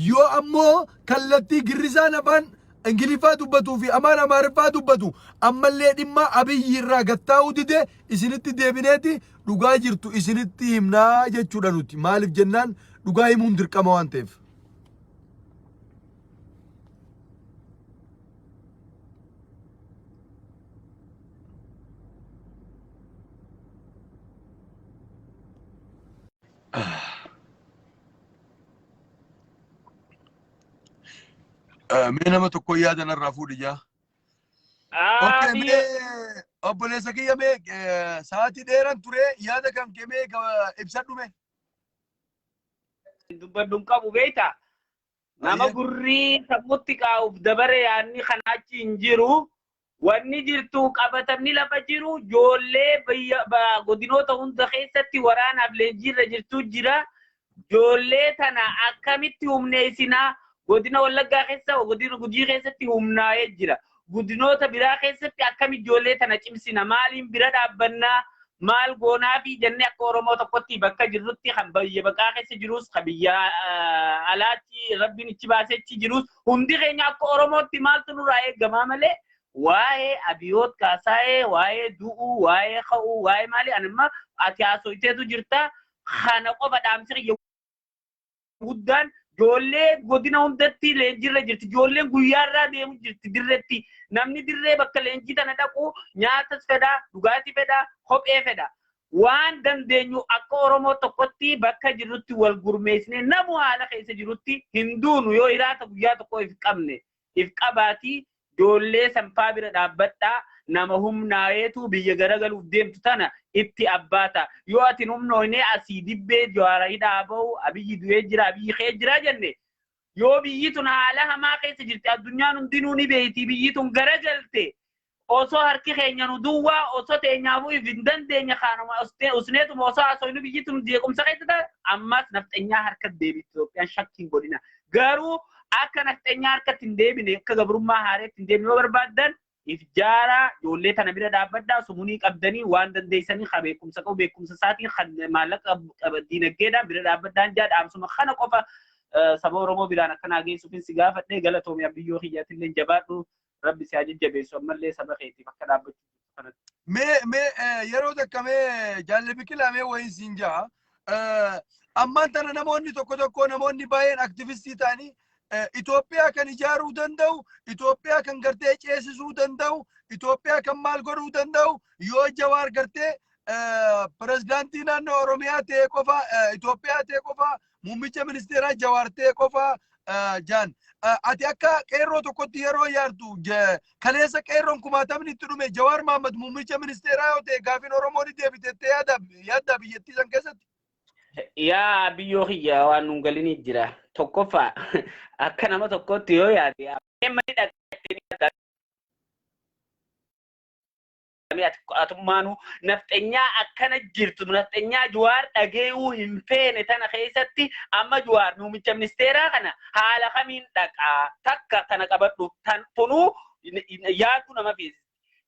Speaker 1: Yoo ammoo kallattii girrisaan afaan Ingiliffaa dubbatuu fi afaan Amaariffaa dubbatu ammallee dhimma Abiyyi irraa gattaa'uu dide isinitti deebineeti dhugaa jirtu isinitti himnaa jechuudha nuti. Maaliif jennaan dhugaa himuun dirqama waan ta'eef. Mee nama tokko yaada narraa fuudhi jaa. Okay, mee obboleessa kiyya mee sa'aatii dheeran ture yaada kan kee mee ibsadhu mee.
Speaker 2: Dubbadhu hin qabu beektaa? Nama gurrii sammutti kaa'uuf dabare yaadni kana achi hin jiru. Wanni jirtu qabatamni lafa jiru ijoollee biyya godinoota hunda keessatti waraanaaf leenjiirra jirtu jira. Ijoollee tana akkamitti humneessinaa? Godina Wallaggaa keessa, godina Gujii keessatti humnaa'ee jira. Godinoota biraa keessatti akkami ijoollee tana cimsina? Maaliin bira dhaabbannaa? Maal goonaafi jennee akka Oromoo tokkotti bakka jirrutti kan biyya baqaa keessa jirus, kan biyya alaatti rabbiin ichi baasee achi jirus hundi keenya akka Oromootti maaltu nurraa eegamaa malee waa'ee Abiyoot Kaasaayee, waa'ee du'uu, waa'ee ka'uu, waa'ee maali ani amma ati haasoyteetu jirta kana qofa dhaamsi kiyya guddaan ijoollee godina hundatti leenjiirra jirti. Ijoolleen guyyaarraa deemu jirti dirreetti. Namni dirree bakka leenjii tana dhaqu nyaatas fedha, dhugaatii fedha, kophee fedha. Waan dandeenyu akka Oromoo tokkotti bakka jirrutti wal gurmeessinee namu haala keessa jirutti hin duunu yoo hiraata guyyaa tokko if qabne if qabaatii Ijoollee sanfaa bira dhaabbadhaa nama humnaayeetu biyya garagaluuf deemtu tana itti abbaa ta'a. Yoo ati hin humnooyne asii dibbee Jawaar hidhaa bahu Abiyyi du'ee jira Abiyyi ka'ee jira jenne yoo biyyi tun haala hamaa keessa jirti addunyaan hundinuu ni beeyti biyyi tun garagalte osoo harki keenya nu duwwaa osoo teenyaafuu if hin dandeenye kaanuma usneetuma osoo haasofnu biyyi tun jeequmsa keessa ta'a ammas nafxenyaa harka deebitti Itoophiyaan shakkiin godhina. Garuu akka nafxenyaa harkatti hin deebine akka gabrummaa haareetti hin deebine yoo barbaaddan if jaaraa ijoollee tana bira dhaabbadhaa sumunii qabdanii waan dandeessanii kan beekumsa qabu beekumsa isaatiin kan maallaqa diinagdeedhaan bira dhaabbadhaan jaa dhaamsuma kana qofa saba Oromoo biraan akka naa geessuufin si gaafadhe galatoomi abbiyyoo kiyyaatillee jabaadhu rabbi si haa jajjabeessu ammallee saba keetiif akka dhaabbachuu jirtu kanatti.
Speaker 1: Mee yeroo takka mee jaalle biqilaa mee wayiin siin ja'a. Ammaan tana namoonni tokko tokko namoonni baay'een aktivistii ta'anii Itoophiyaa kan ijaaruu danda'u, Itoophiyaa kan gartee ceesisuu danda'u, Itoophiyaa kan maal godhuu danda'u yoo Jawaar gartee pirezidaantii naannoo Oromiyaa ta'e qofa, Itoophiyaa ta'e qofa, muummicha ministeeraa Jawaar ta'e qofa jaan. Ati akka qeerroo tokkotti yeroo yaartu kaleessa qeerroon kumaatamni itti dhume Jawaar Mahaammad muummicha ministeeraa yoo ta'e gaafiin Oromoo ni deebite jettee yaadda biyyattii san keessatti.
Speaker 2: Yaa biyyoo kiyya waan nun galinii jira. Tokkoffaa akka nama tokkootti yoo yaade manni dhaqee atummaanuu nafxenyaa akkana jirtu nafxenyaa Jawaar dhageeyuu hin feene tana keessatti amma Jawaar muummicha ministeeraa kana haala kamiin dhaqaa takka tana qabadhu tan tunuu yaaduu nama feesisa.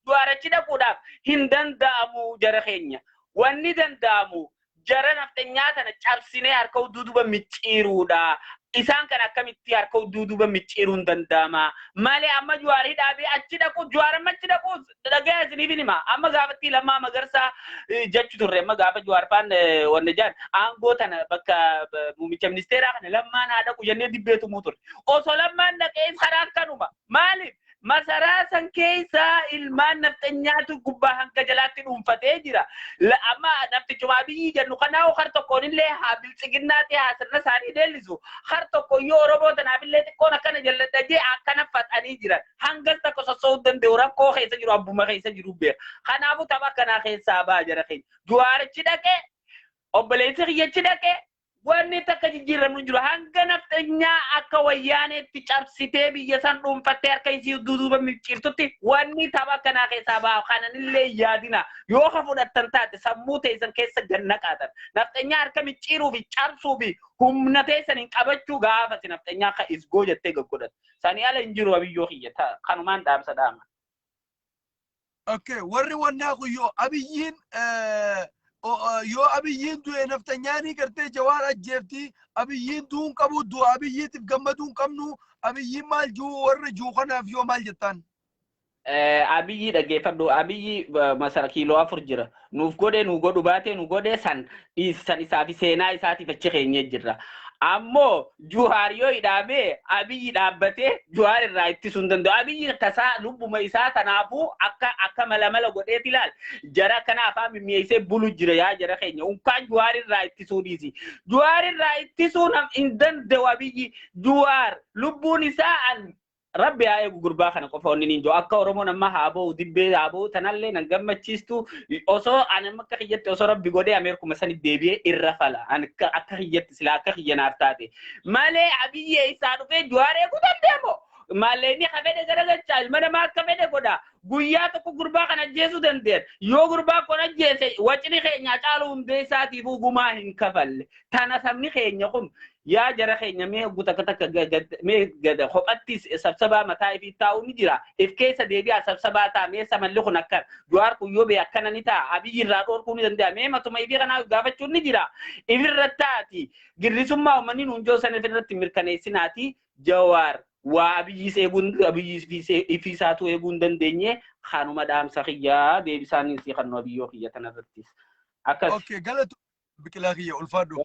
Speaker 2: Jawaar achi dhaquudhaaf hin danda'amu jara keenya. Wanni danda'amu jara nafxenyaa tana cabsinee harka duuduba micciiruudha. Isaan kana akkamitti harka duuduba micciiruun danda'ama? Malee amma Jawaar hidhaa achi dhaqu Jawaar amma achi dhaqu dhagaya isiniif hin hima. Amma gaafatti Lammaa Magarsaa jechu turre amma gaafa Jawaar faan wanna jaan aangoo tana bakka muummicha ministeeraa kana Lammaan haa dhaqu jennee dibbee tumuu turre. Osoo Lammaan dhaqees karaan kanuma. Maaliif? Masaraa san keessa ilmaan nafxanyaatu gubbaa hanga jalaatti dhuunfatee jira. Amma namtichuma Abiyyi jennu kanaa har tokkoon illee haa biltsiginnaatti haa sirna isaanii leellisu. Har tokko iyyuu Oromoo tanaaf illee xiqqoon akkana jalladha jee akkana faxanii jiran. Hangas takka sosso'uu danda'u rakkoo keessa jiru abbuma keessa jiru beeka. Kanaafuu tapha akkanaa keessaa ba'a jara keenya. Juwaarichi dhaqee, obboleessi kiyyachi dhaqee, wanni takka jijjiiramnu hin jiru. Hanga nafxanyaa akka Wayyaaneetti cabsitee biyya san dhuunfattee harka isii duuba micciirtutti wanni tapha akkanaa keessaa ba'a. Kananillee yaadina. Yoo ka fudhattan taate sammuu teessan keessa gannaqaatan. Nafxanyaa harka micciiruu fi cabsuu fi humna teessan hin qabachuu gaafati nafxanyaa akka isgoo jettee gaggodhatu. Sanii ala hin jiru, abiyyoo kiyya. Kanumaan dhaamsa dhaama.
Speaker 1: Okay, warri wannaa kun yoo Abiyyiin yoo Abiyyiin du'e naftanyaanii gartee Jawaar ajjeefti, Abiyyiin du'uu hin qabu, du'a Abiyyiitiif gammaduu hin qabnu, Abiyyiin maal jiru warri jiru kanaaf yoo maal jettaan?
Speaker 2: Abiyyi dhaggeeffadhu. Abiyyi masara kiiloo 4 jira. Nuuf godhe, nu godhu baatee nu godhe, san dhiisan isaa fi seenaa isaatiif achi keenyee jirra. Ammoo Juhaar yoo hidhaamee Abiyyi dhaabbatee Juhaar irraa ittisuu hin danda'u. Abiyyi tasaa lubbuma isaa tanaafuu akka mala mala godheeti ilaal. Jara akkana afaan mimmi'eessee bulu jira yaa jara keenya. Unkaan Juhaar irraa ittisuu dhiisi. Juhaar irraa ittisuu hin danda'u Abiyyi. Juhaar lubbuun isaa an Rabbi haa eegu gurbaa kana qofa wanni niin jiru. Akka Oromoon amma haa ba'u, dibbee haa ba'u tanallee nan gammachiistu. Osoo ani amma akka kiyyatti osoo Rabbi godhee Ameerikuma sanitti deebi'ee irra fala. Ani akka kiyyatti silaa akka kiyya naaf taate. Malee Abiyyi eessaa dhufee Jawaar eeguu danda'amoo? Maallaqni ka fedhe garagalchaa, ilma namaa akka fedhe godha. Guyyaa tokko gurbaa kana ajjeesuu danda'an. Yoo gurbaa kun ajjeese wacni keenya Caaluu Hundeessaatiifuu gumaa hin kafalle. Tana sabni keenya kun yaa jara keenya, mee oggu takka takka mee gada kophatti sabsabaa mataa ifii taa'u ni jira. If keessa deebi'aa, sabsabaa ta'a. Mee samalli kun akkana. Jawaar kun yoo bee akkana ni ta'a. Abiyyi irraa dhoorkuu ni danda'a. Mee matuma ifii kanaa gaafachuun ni jira. Ifirra taati. Girrisummaa uummanni nuun joo san ifirratti mirkaneessinaati. Jawaar waa Abiyyiis eeguun Abiyyiis ifiisaatu eeguu hin dandeenye. Kanuma dhaamsa kiyyaa deebisaan si kannu, abiyyoo kiyya tanarrattis. Akkas.
Speaker 1: Okay, galatu Biqilaa kiyya, ulfaadhu.